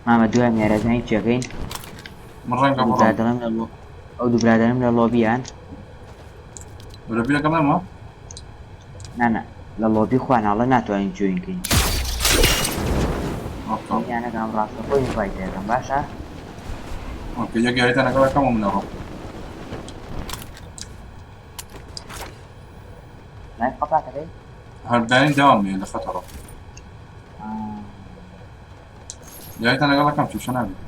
مامە دوای میارەزانی چێکەین. من ڕەنگە بڕۆم. برادەرم لە ئەو دوو برادەرم لە لۆبیان. لۆبی لەگەڵ ئێمە؟ نا نا لە لۆبی خۆیان ئەڵێ ناتوانین جۆین کەین. یانەکەم ڕاستە خۆی ئینڤایت دەکەم باشە؟ ئۆکەی یەک یاریتان لەگەڵ ئەکەم و من ئەڕۆم. لایف قەپاتەکەی؟ هەر بەیانی داوام هەیە لە خەتەڕە. یاریتان لەگەڵ ئەکەم کێشە نابێت.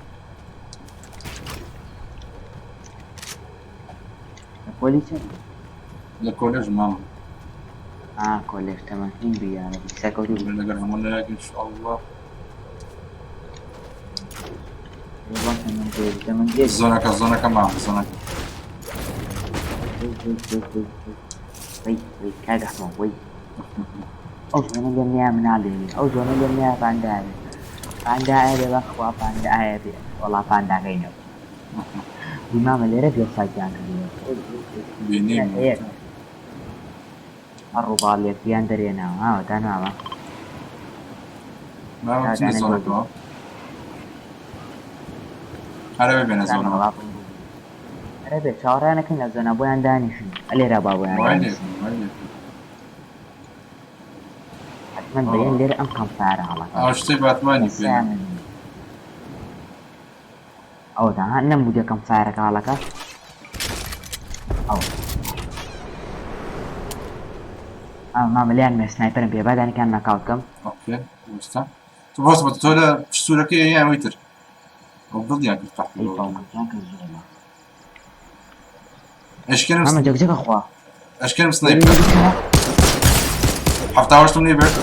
لە پۆلی چەند؟ لە کۆلێژ مامە. کۆلێژ تەمەن هین بی یارەبی سەرکەوتوو بی. لەگەڵ هەموو لایەک ان شاء الله. تەمەن درێژ تەمەن درێژ زۆنەکە زۆنەکە مام زۆنەکە وەی وەی وەی وەی وەی وەی کاک ئەحمە وەی ئەو زۆنە لێم نیا مناڵێنی ئەو زۆنە لێم نیا پانداوێ پاندایە بێ بەخوا پاندایە بێ وەڵا پانداکەی نەبوو وی مامە لێرە گێڵ فایتیان کردووە بینیم یەک هەڕووباڵیەکیان دەرێناوە هاوەتان مامە مامە بچینە زۆنەکەوە هەرە بێنە زۆنەوە ئەرە بێ چاوەڕیانەکەین لە زۆنا بۆیان دانیشن ئەلێرا با بۆیان وای دانیشن لێ وای لێ حتمما بەیەن لێرە ئەم کەمپارە هەڵەکە ئەو شتەی باتمانی پێ ئەوە ها نەمبوو دەکەم فارەکە هەڵەکە ئەو مامە لێیان مێ سنایپەرم پێ با دانیکان ناکاوت کەم ئۆکێ وەستا تۆ بەس بە تۆ لە سوورەکەی یان ئەوەی تر ئەو دڵیان کرد ئەی قەحپی باوکەکان کە زۆرە ئەشکێنم مامە جەکجەکە خوا ئەشکێنم سنایپەر 78م لێ برد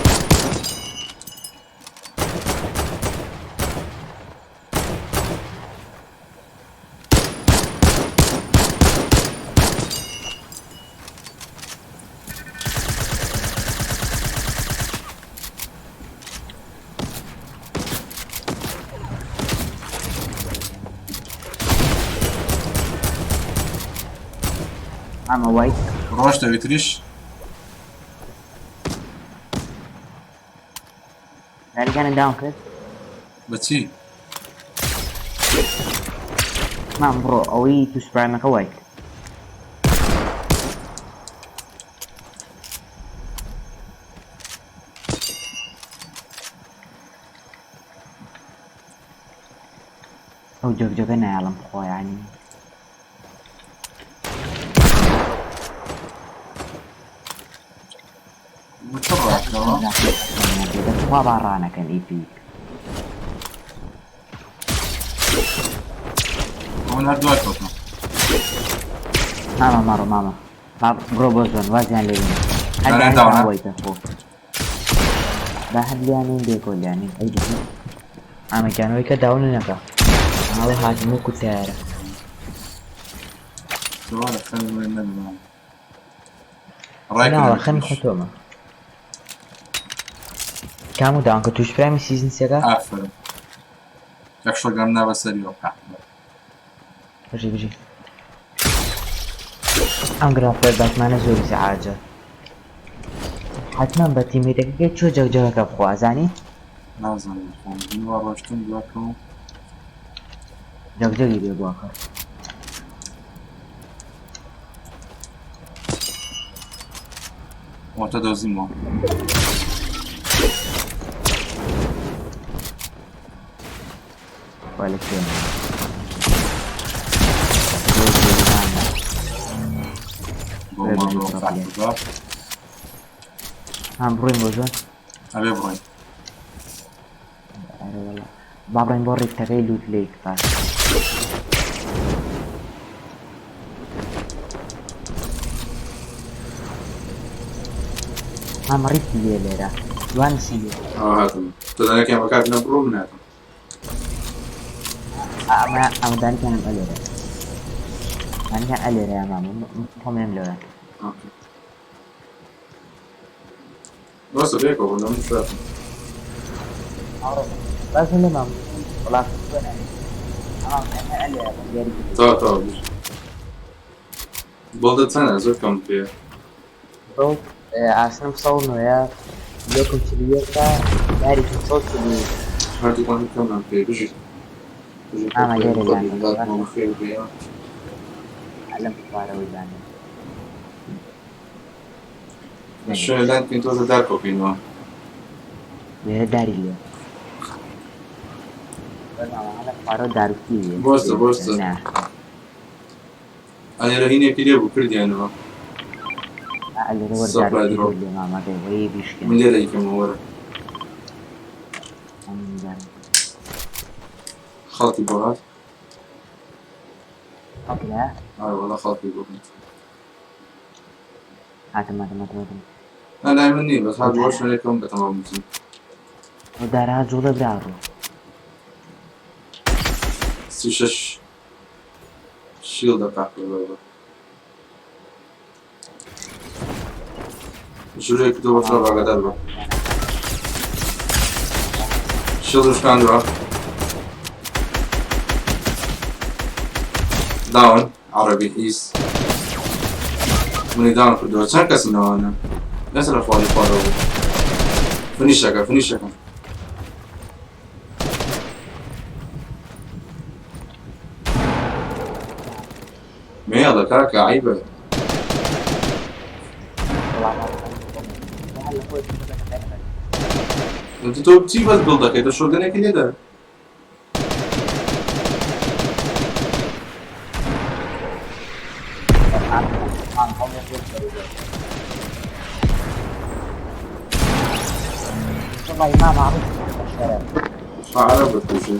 مامە وای ڕۆشت ئەوی تریش دانیکانم داون کرد بەچی مام بڕۆ ئەوەی تو سپرایمەکە وای کرد ئەو جەکجەکە نایەڵم بخوا یعنی بچ ڕاکەوە دەخوا با ڕانەکەن ئیپیک ئەوە هەر دوای کەوتمە مامە ماڕۆ مامە با بڕۆ بۆ زۆن وازیان لێ بێنە. هەر دانێ دانێ داونە. وای دەخۆ با هەر لیانین بێکۆ لیانین ئەی بژی ئامەگیانەوەی کە داون نەکە ئاوە هاتم وەکو تەیارە دووارە خەمی وێ نەبم ناوە خەمی خۆتۆمە کام و داون کە توش پرامی سیزن سێکە ئافرم یەک شۆگەم نا بەسەریەوە قەحپە بژی بژی ئەم گرافۆر باتمانە زۆری زعاجە حتمما بە تیمیتەکەی چۆ جەکجەکەکە بخوا زانی نازانم خۆم من وا ڕۆشتم دواکەم جەکجەکی بێ بواکە واتە دۆزیمەوە وا لە کوێ بۆ ماڵەوە قەحپە هەم بڕۆین بۆ زۆن ئەبێ بڕۆین ئەرێ وەڵا با بڕۆین بۆ ڕیفتەکەی لوت لێک باش مامە ڕیفتی لێ لێرە دوانسی لێ ئەوە هاتم تۆ دانەکەیان بەکات نەبڕۆ من هاتم ئەمە ئەمە دانیکانم ئەلێرە دانیکان ئەلێرە یا مامە خۆم لێم لەوێ ئۆکێ بەسە بێکەوە لە من شاتم باش لێ مام وەڵا ئەلێرە دیاری تا تا بۆڵدە چەنە زۆر کەم پێ بەو ئاسنم سەد و نۆیە یەکم چل و یەکە داریشم سەد و چل و یەک. هەردوومان کەممان پێ بژی بژی ئامە لێرە خۆی لانە. لاتمان خێر بێ لەم خوارەوەی دانێ لە شوێن لان بکەین تۆزە دار کۆکەینەوە لێرە داری لێ لەم خوارەوە داروکی لێ بۆستە، بۆستە. نا ئەلێرە هینێکی لێ بوو کردیانەوە ئا، لێرە وەر سەپلای داروکی درۆ. لێ مامەکەی وەی بیشکێن من لێرە یکەمەوە وەرە ئەم دارم. خەڵکی بۆ هات خەڵکی لە ئارە وەڵا خەڵکی بۆ هات هاتم هاتم هاتم هاتم نا لای من نییە بەس هات بۆ شوێنێکم بە تەمام بچم ئەو دارا جوڵە براڕۆ سی 36 shield ە کاکە بابە. ژوورێک دۆ بەفرە ئاگادار بە. shield شکاندووە. down عەرەبی حیز. منی down کردووە چەند کەسن لەوانە؟ لەسەر خواری خوارەوە بوو. finish ەکە finish ەکە. مێڵە کاکە عیبە. تۆ چی بەس دڵ دەکەیت تۆ shotgun ێکی لێدە. والله ما معروف الشباب. عرب بتکوژێ.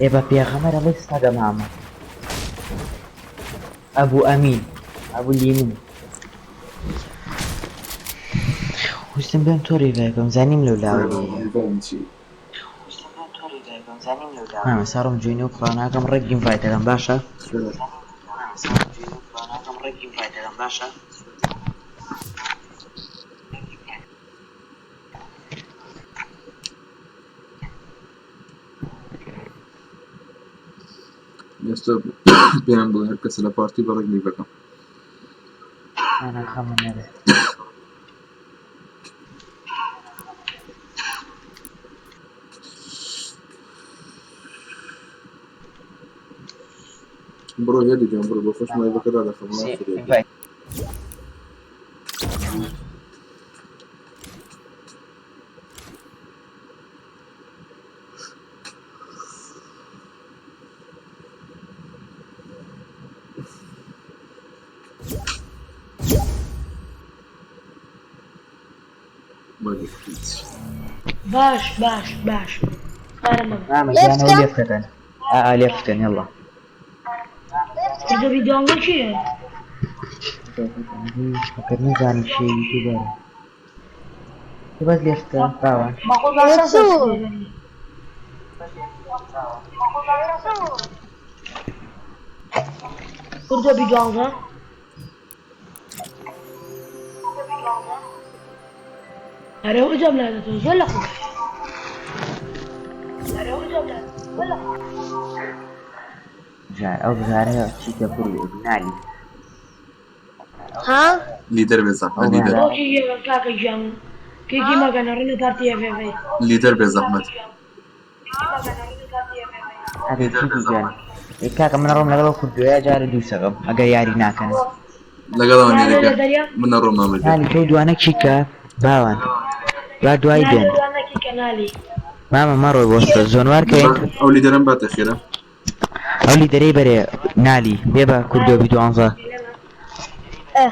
ئێ بە پێغەمبەر ئەڵێ سەگە مامە ئەبوو ئەمین ئەبوو لیمن ویستم بێم تۆ ڕیڤای بکەم زانیم لەو لاوە لێیە. چی؟ مامە ساڕم جوێنی و کوڕاناکەم ڕێک invite ەکەم باشە. ئێستا پێیان بڵێ هەر کەسە لە پارتی بە ڕێک leave ەکەم. ئەنا خەمم نەبێ. بڕۆ هێلی گیان بڕۆ بۆ خۆشم live ەکە دادەخەم نافرێت. invite باش باش باش ئارەمە مامە لێ گیانەوە بکە. لێ بکەن. ئا لێ بکەن یەڵا. کوردە بیدوانزە کێیە؟ فکر نزانی شێ یوتیوبەرە. تو بەس لێ بکە باوان. ماخۆ باشە چۆ؟ subscriber ی. کوردە بیدوانزە ئەرێ ئەو جام لادەتەوە زۆر لە خۆش. جار ئەو بژارەیە چیتە کوڕی نالی. ها؟ لیدەر بێ زەحمەت ئەو لیدەر. بژارە بۆ کی کاکە گیان کێکی مەگەنە ڕێنە پارتی FFA. لیدەر بێ زەحمەت. ئەرێ چیتی گیان. ئێ کاکە من ڕۆم لەگەڵ ئەو کوردۆیە جارە دوو سەگەم ئەگەر یاری ناکەن. لەگەڵ ئەوان نالێ لە یاریەکە دەریا من نەڕۆم مامە گیان. نالی تۆ دوانە چیکە باوان. با دوای نالێ بێن. دوانە کی کەنالی. مامە مەڕۆی بۆستە زۆنوار کەین. ئەو لیدەرم باتە خێرا. ئەو لیدەرەی بەرێ نالی بێ بە کوردۆ بی دوانزە. ئێ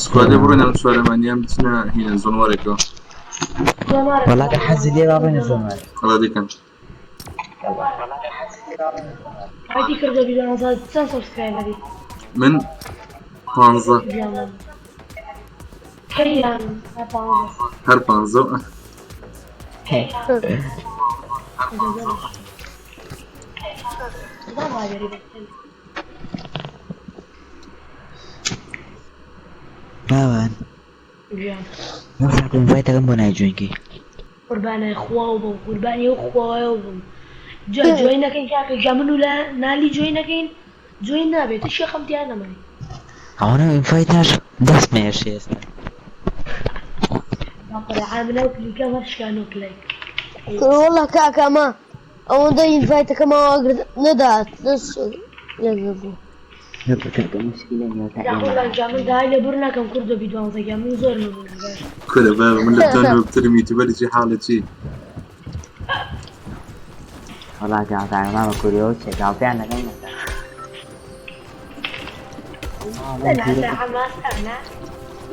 squad ێ بڕۆین ئەم چوارەمانیان بچنە هینە zone war ێکەوە. زۆنوارە وەڵا کە حەزی لێ با بڕۆینە zone war. ئەڵا دیکەن. هاتی کردە بیدوانزە چەند subscriber ی؟ من پانزە گیانم کەیان هەر پانزە. هەر پانزە و باوان گیان نۆ ساعت invite ەکەم بۆ نایجوێنکەی. قوربانای خواو بم قوربانی ئەو خوایەو بم جا join نەکەین کاکە گیان من و لا نالی join نەکەین join نابێت تشی خەم تیا نەمای. ئەوەنە invite ناش دەست مێشێ ئێستا. عاملە و کلیکە مەشکان و کلیک. والله کاکە ئەمە ئەوەندە invite ەکەمەوە نەدات دەست لێ بوو. کاکە مشکلە نییە تا یا ئێمە. قوربان گیان من داوای لێبوور ناکەم کوردە بیدوانزە گیان من زۆر نەبووم باش. کورە بابە من لە تۆ نوبترم یوتیوبەری چی حاڵە چی؟ وەڵا گاڵتان مامە کوریەوە چێ گاڵتیان لەگەڵ نەکە. لا حماس ئەمە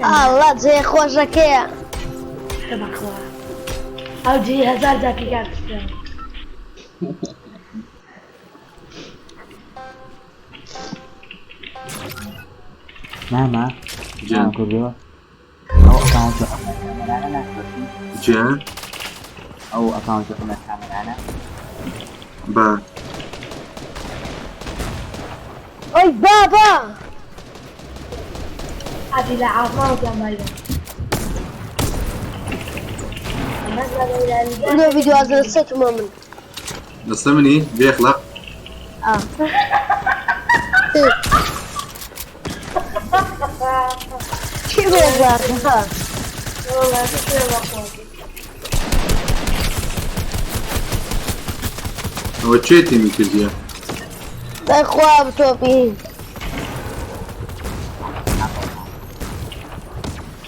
ئاڵا جێ خۆشەکەیە. بەخوا ئەو جێ هەزار جار پیکار کردم. مامە گیان مامە کوردیەوە ئەو account و ئەمەرانە نافرۆشی. گیان. ئەو ئەکاونتی عومەر کامەرانە. بە. ئەی بابا. هاتی لە عاسمانەوە بای بە. لۆ ڤیدیۆ لەسەر من. لەسەر منی بێ ئەخلاق. ئا. چی بێ ئەخلاق؟ والله شو بخواتي. ئەوە کێ تیمی کردیە؟ بەخوا بتۆپی.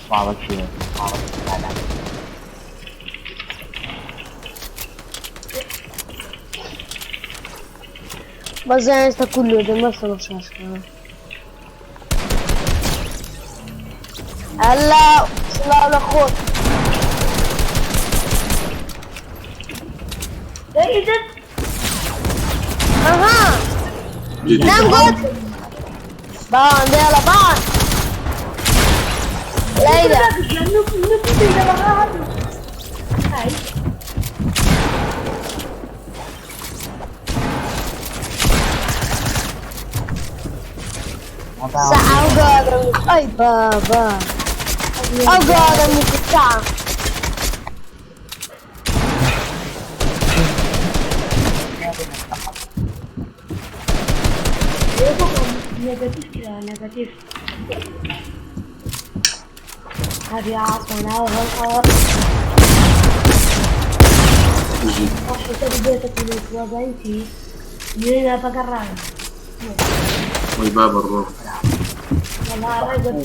باوە کێ؟ باوە کێ؟ بەزان ئێستا كله ده مثلا شاشة. هلا سلاو لخوت. إذا اها جدي. نعم قلت بان يلا بان ليلى. هاي. ساعة وقادر اي بابا او قادر من الساعة. نيجاتيف كده نيجاتيف. هذه عاصمة وهو بژی. لينا بقران. وەی بابە ڕۆ. والله رجل.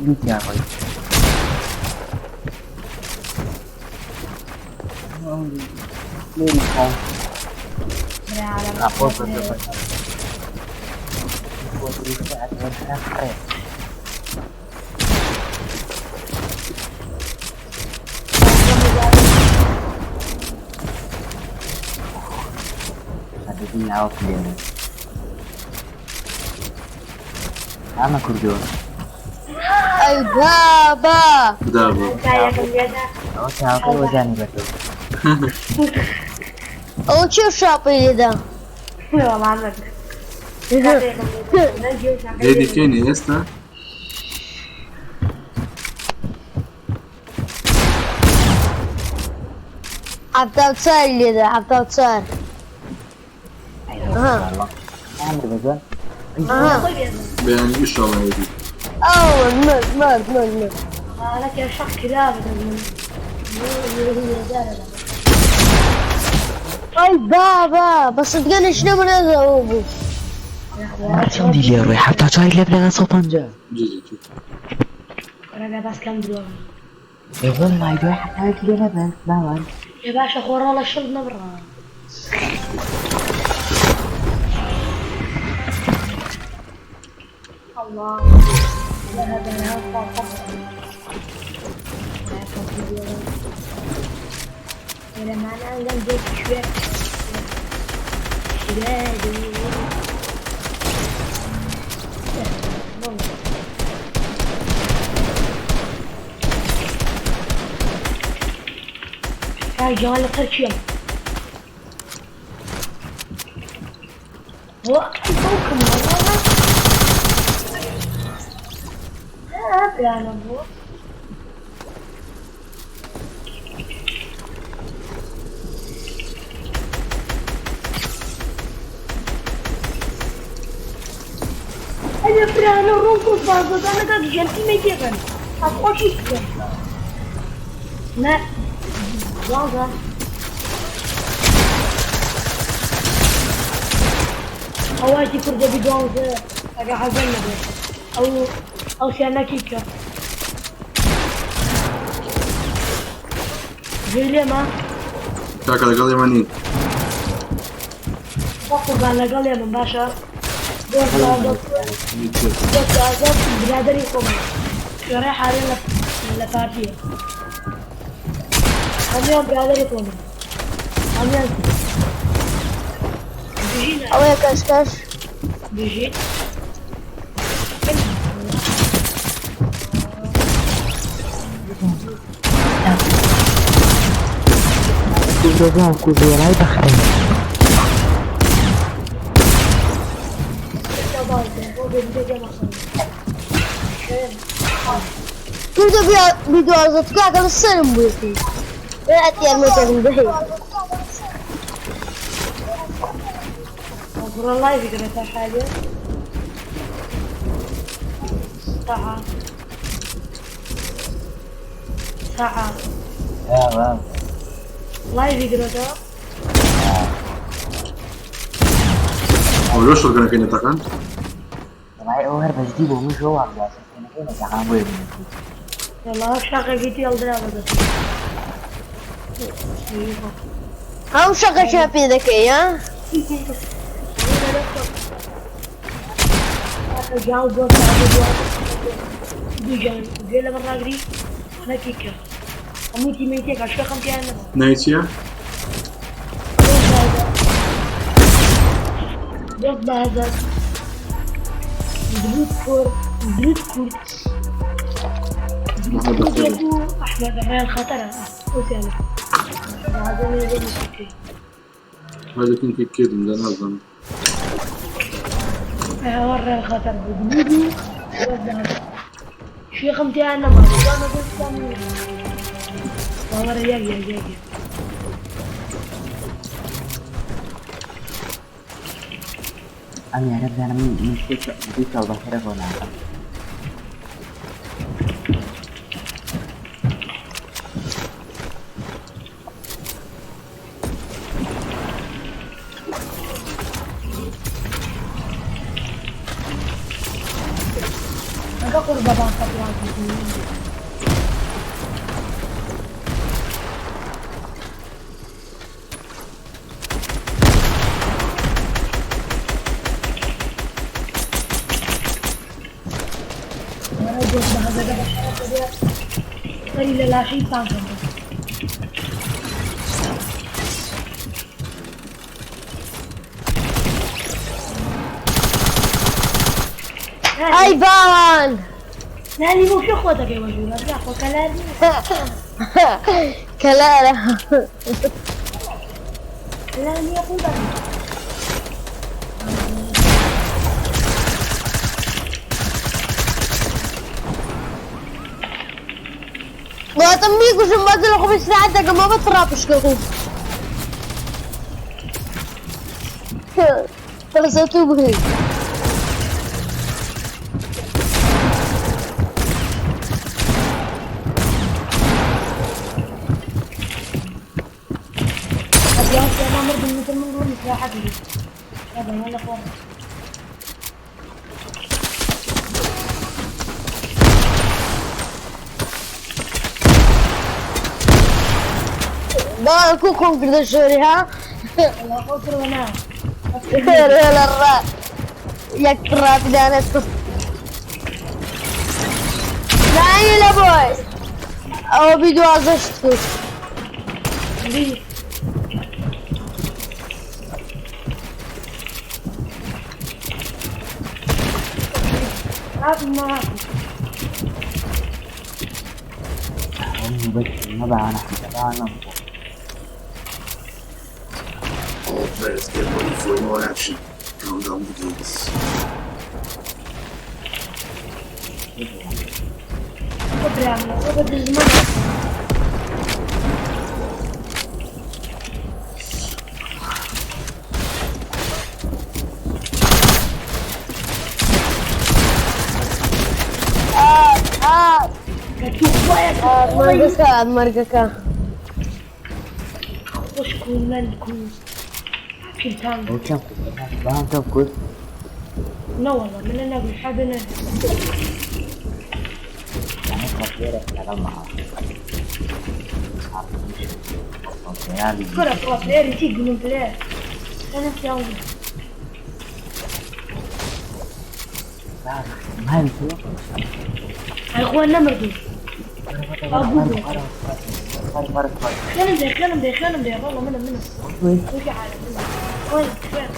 لوتیا ڕۆی. لێری خۆم. خۆ ناوە پلێنە. ئەمە کوردۆ. اي بابا. بدا بۆ. ئەوە چاوەکەی وەزانی بەتۆ. او شوف شاطي ده. والله لێدی کێنی ئێستا؟ حتى تصير اللي ده حتى تصير. ها. ئەمر بەجوان. اها. بەیانی ئیشەڵا هێدی. اول مرد مرد مرد مرد. لك يا شخص كلاب اي بابا بس تقول شنو من هذا هو. چەندی لێ ڕۆی؟ 74 لێ لەگەڵ 150. جی جی. انا بس كم دلوقتي. ئێ والله دوای حەفتایەکی لێ نەبن باوان. يا باشا خور والله الشرب نبرة. الله لا هذا هذا إلى معنا عندنا شوية شبابي. هاي جمال تركيا هو فوق والله هذا أنا بو أنا فرانا رونكو بازو أنا قاعد جنتي ما يجيبن أخوشي لا والله أواتي كرده بدون أجا حزن أو سيانا كيكا جيلي ما کاکە لەگەڵ ئێمە نین. قربان لەگەڵ ئێمە باشە. دۆست ئازاد برادەری خۆم شوێڕێ حالێ لە پارتیە هەموویان برادەری خۆمن هەموویان بژین. ئەوەیە کەشکەش. بژین. دوو کوژێرای بەخرێن. کردە بیدوازە کاکە لە سەرم بوویەتی ئەت یارمەتێکم دەهەی. والله فكرة حاجة ساعة ساعة لايف فكرة. ئەو لۆ شۆتگەنەکەی نەتەقان؟ وەڵای ئەو هەر بەجدی بۆ من شۆ وام شۆتگەنەکەی نەتەقان بۆیە بنەکەی. والله شاقة جيتي يلا بس. هەم شەقەشیا پێ دەکەی ها؟ جاو دو دوو جان گوێ لە بەڕاگری نەکیکە هەموو تیمەیتێکە شەقم تیان نەبوو. ناوی چییە؟ دۆست بەهزاد درود كور درود كورد. محمد بخير. أحمد الرأي الخطرة أوتي هذا ما يقول هذا كنت كيدم لە نازانم. ورا الخطر بدودو شيخ امتحان ما أنا قلت والله يا يا يا ئەم یارە بزانم من دوو ساڵ بەخێرە بۆ ناکەم. أنا قرب بابا لاشەی پانکەم. ئەی باوان. نالی بۆ شو خۆتەکەی وەژوورە خۆ کەلار کەلارە. کەلار نییە قوربان. واتم بیکوژم بەس لە خۆم ئیسراحەت دەکەم بە تڕاپشکەکەم. فرصة بهي. أنا مرض مثل من دون استراحة لي هذا ولا فرق. با کو خۆم کردە شۆری ها؟ والله خسر وانا لە ڕا یەک ڕاپدانە نایی لە بۆی ئەوە بی دوازدەشت کرد. ليه؟ ما بس ما بقى أنا All players get ready for more action. Countdown begins. برامي وبدل الزمان. آه مەرگەکە مەرگەکە. خوشكون ملكون كلتان. ئەو چەند بەڵام تۆ کورد. لا والله من انا بالحبل. يعني تطويرك لەگەڵ مع كرة برو بلاير تيجي من بلاير انا في اول. ما هي يا اخوان نمردو. خلنا ندير خلنا ندير خلنا ندير والله منه منه وش عالم منه وين خلنا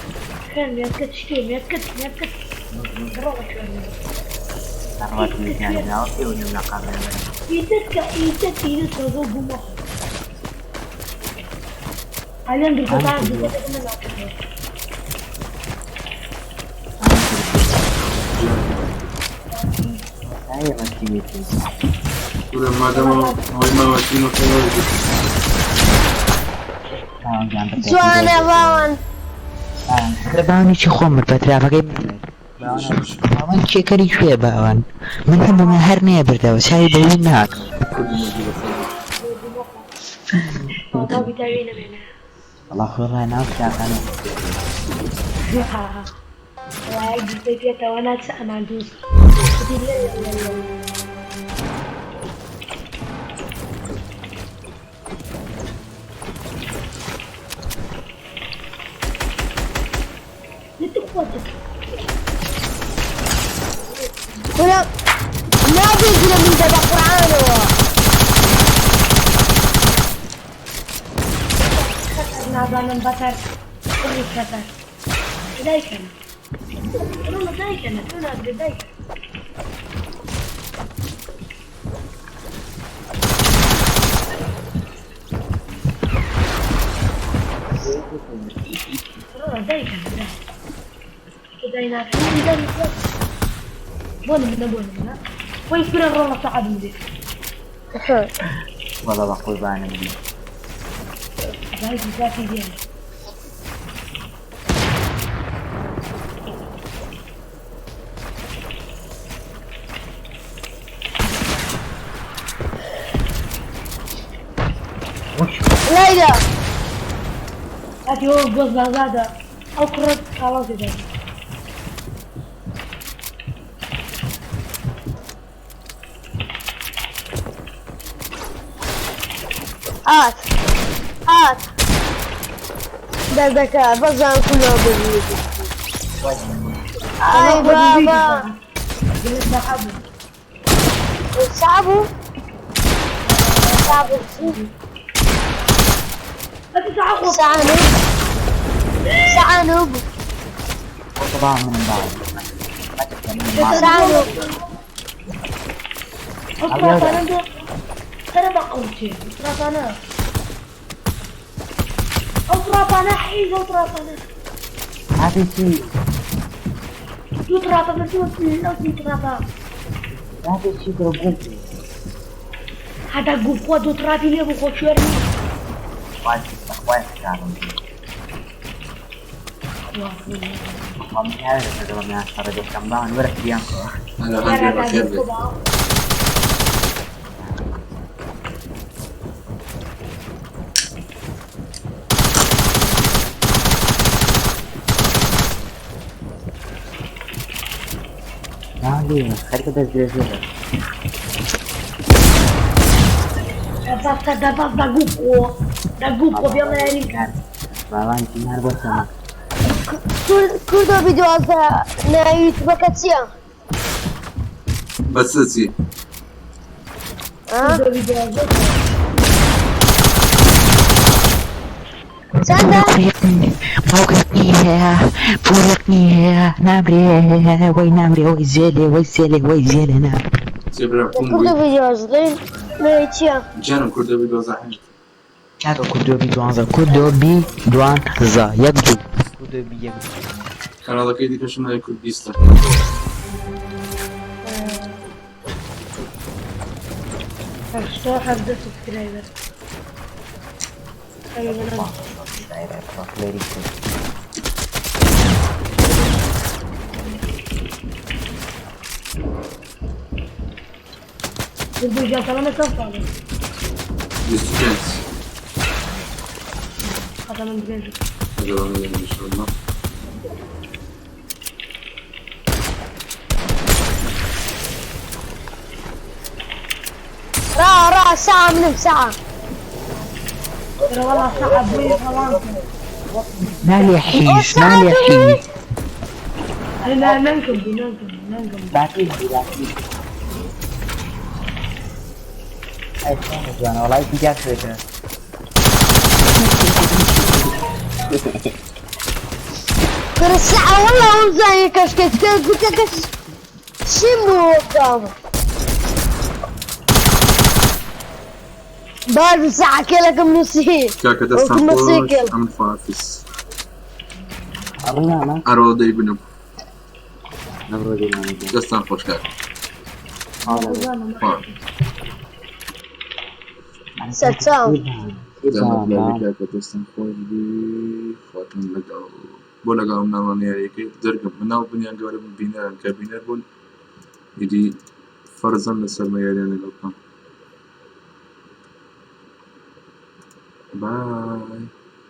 خلنا يا كت شتيم يا كت يا كت والله يدك يدك يدك ذوق مخ. حاليا بالقطاع الجديد. کورە مادەمە ئەوەی ماوەتی نۆکەوە. جوانە باوان. باوانێکی خۆم مرد بە ترافەکەی باوان کێکەری کوێ باوان؟ من هەبووم هەر نەیە بردەوە چاوی بەوی ناکەم. باوکی تاوی نەمێنێ. وەڵا خۆی ڕای ناو چاخانە. وایە گرتەی پێتەوە ناچە ئەمان دووست. وتی لە لە لە لە. لتخوتك. ولا نابێت لە من دەبە قورئانەوە. خەتەر نازانم بەتەر کوڕی خەتەر. دایکەنە. ڕۆڵە دایکەنە تۆ نابێ دایکە. ڕۆڵە دایکەنە دایکە. دای ناکەنی دای بۆ نمونە بۆ نمونە. وەی کورە ڕۆڵە سەعب بێ. وەڵا بە قوربانم بی. دایکی کاتی دێنێ. لەیلا کاتی ئەو گۆز بازادە ئەو کوڕە کاڵاو تێدا. هات هات دەردەکە بەزان کولەوە ببیت. ئای بابا. سەعب. سعبو سعبو ئەتە سەعب خۆ. سعنوب سعنوب طبعا من بعض. سعنوب. ئەو ترافانە دۆ سەرە بە قەوچێ ترافانە. ئەو ترافانە حیز ئەو ترافانە. هذا شيء. دوو ترافە بە دوو ئەو دوو ترافە. هذا شيء قربوك. هەتا گوو خۆ دوو ترافی لێ بوو خۆ کوێر نییە. أخوان كانوا. من هذا من صار كم باون ورك بيانكو. هلا هەندێ بەخێر بێت. لا ليه خليك بس زي بەستە دەبەست دەگوو خۆ دەگوو خۆ بێڵە یاری کات. باوان تیمار بۆ سەما. کوردۆ بی 12 ناوی یوتیوبەکە چییە؟ بەس چی؟ ها؟ چەندە؟ باوکێک نییە پوورێک نییە نامرێ وەی نامرێ وەی زێلێ وەی زێلێ وەی زێلێ نامرێ. چێ برا کوم کوردۆ بووی؟ بی 12 ناوی چییە؟ گیانم کوردە بی 12 هەیە. کاکە کوردۆ بی 12 کوردۆ بی 12 یەک دوو کوردۆ بی یەک دوو. کەناڵەکەی دیکەشم ناوی کوردیستە. 87 subscriber. کوردۆ تەمەنە چەند ساڵە؟ 25. خەتەمەن درێژە. لەگەڵ ئینشاءالله. را را ساعة منم ساعة. ترى والله صعب وين خلاص. نالي حيش نالي حيش. أنا ننكب ننكب ننكب. باقي باقي. أي شلون والله تجاك فكرة. كل الساعة والله وزاي كشكت قلت لك شمو قدامه. باش ساعەکەلەکەم نووسی کاکە دەستان وەکو خۆش مەسیکل. ئەمن خواحافیز. ئەڕۆ مامە ئەرۆ دەیبنم. ئەڕۆ دەی مامە گیان. دەستان خۆش کاکە. خوا خوا. سەرچاو. دەمت لابێ کاکە دەستم خۆش بی خواتان لەگەڵ بۆ لەگەڵ مناڵان یاریەکەی دەرگم مناڵ بوون یان گەورە بوون بینەرن کە بینەر بوون ئیدی فەرزەن لەسەرمە یاریان لەگەڵ بکەم بای.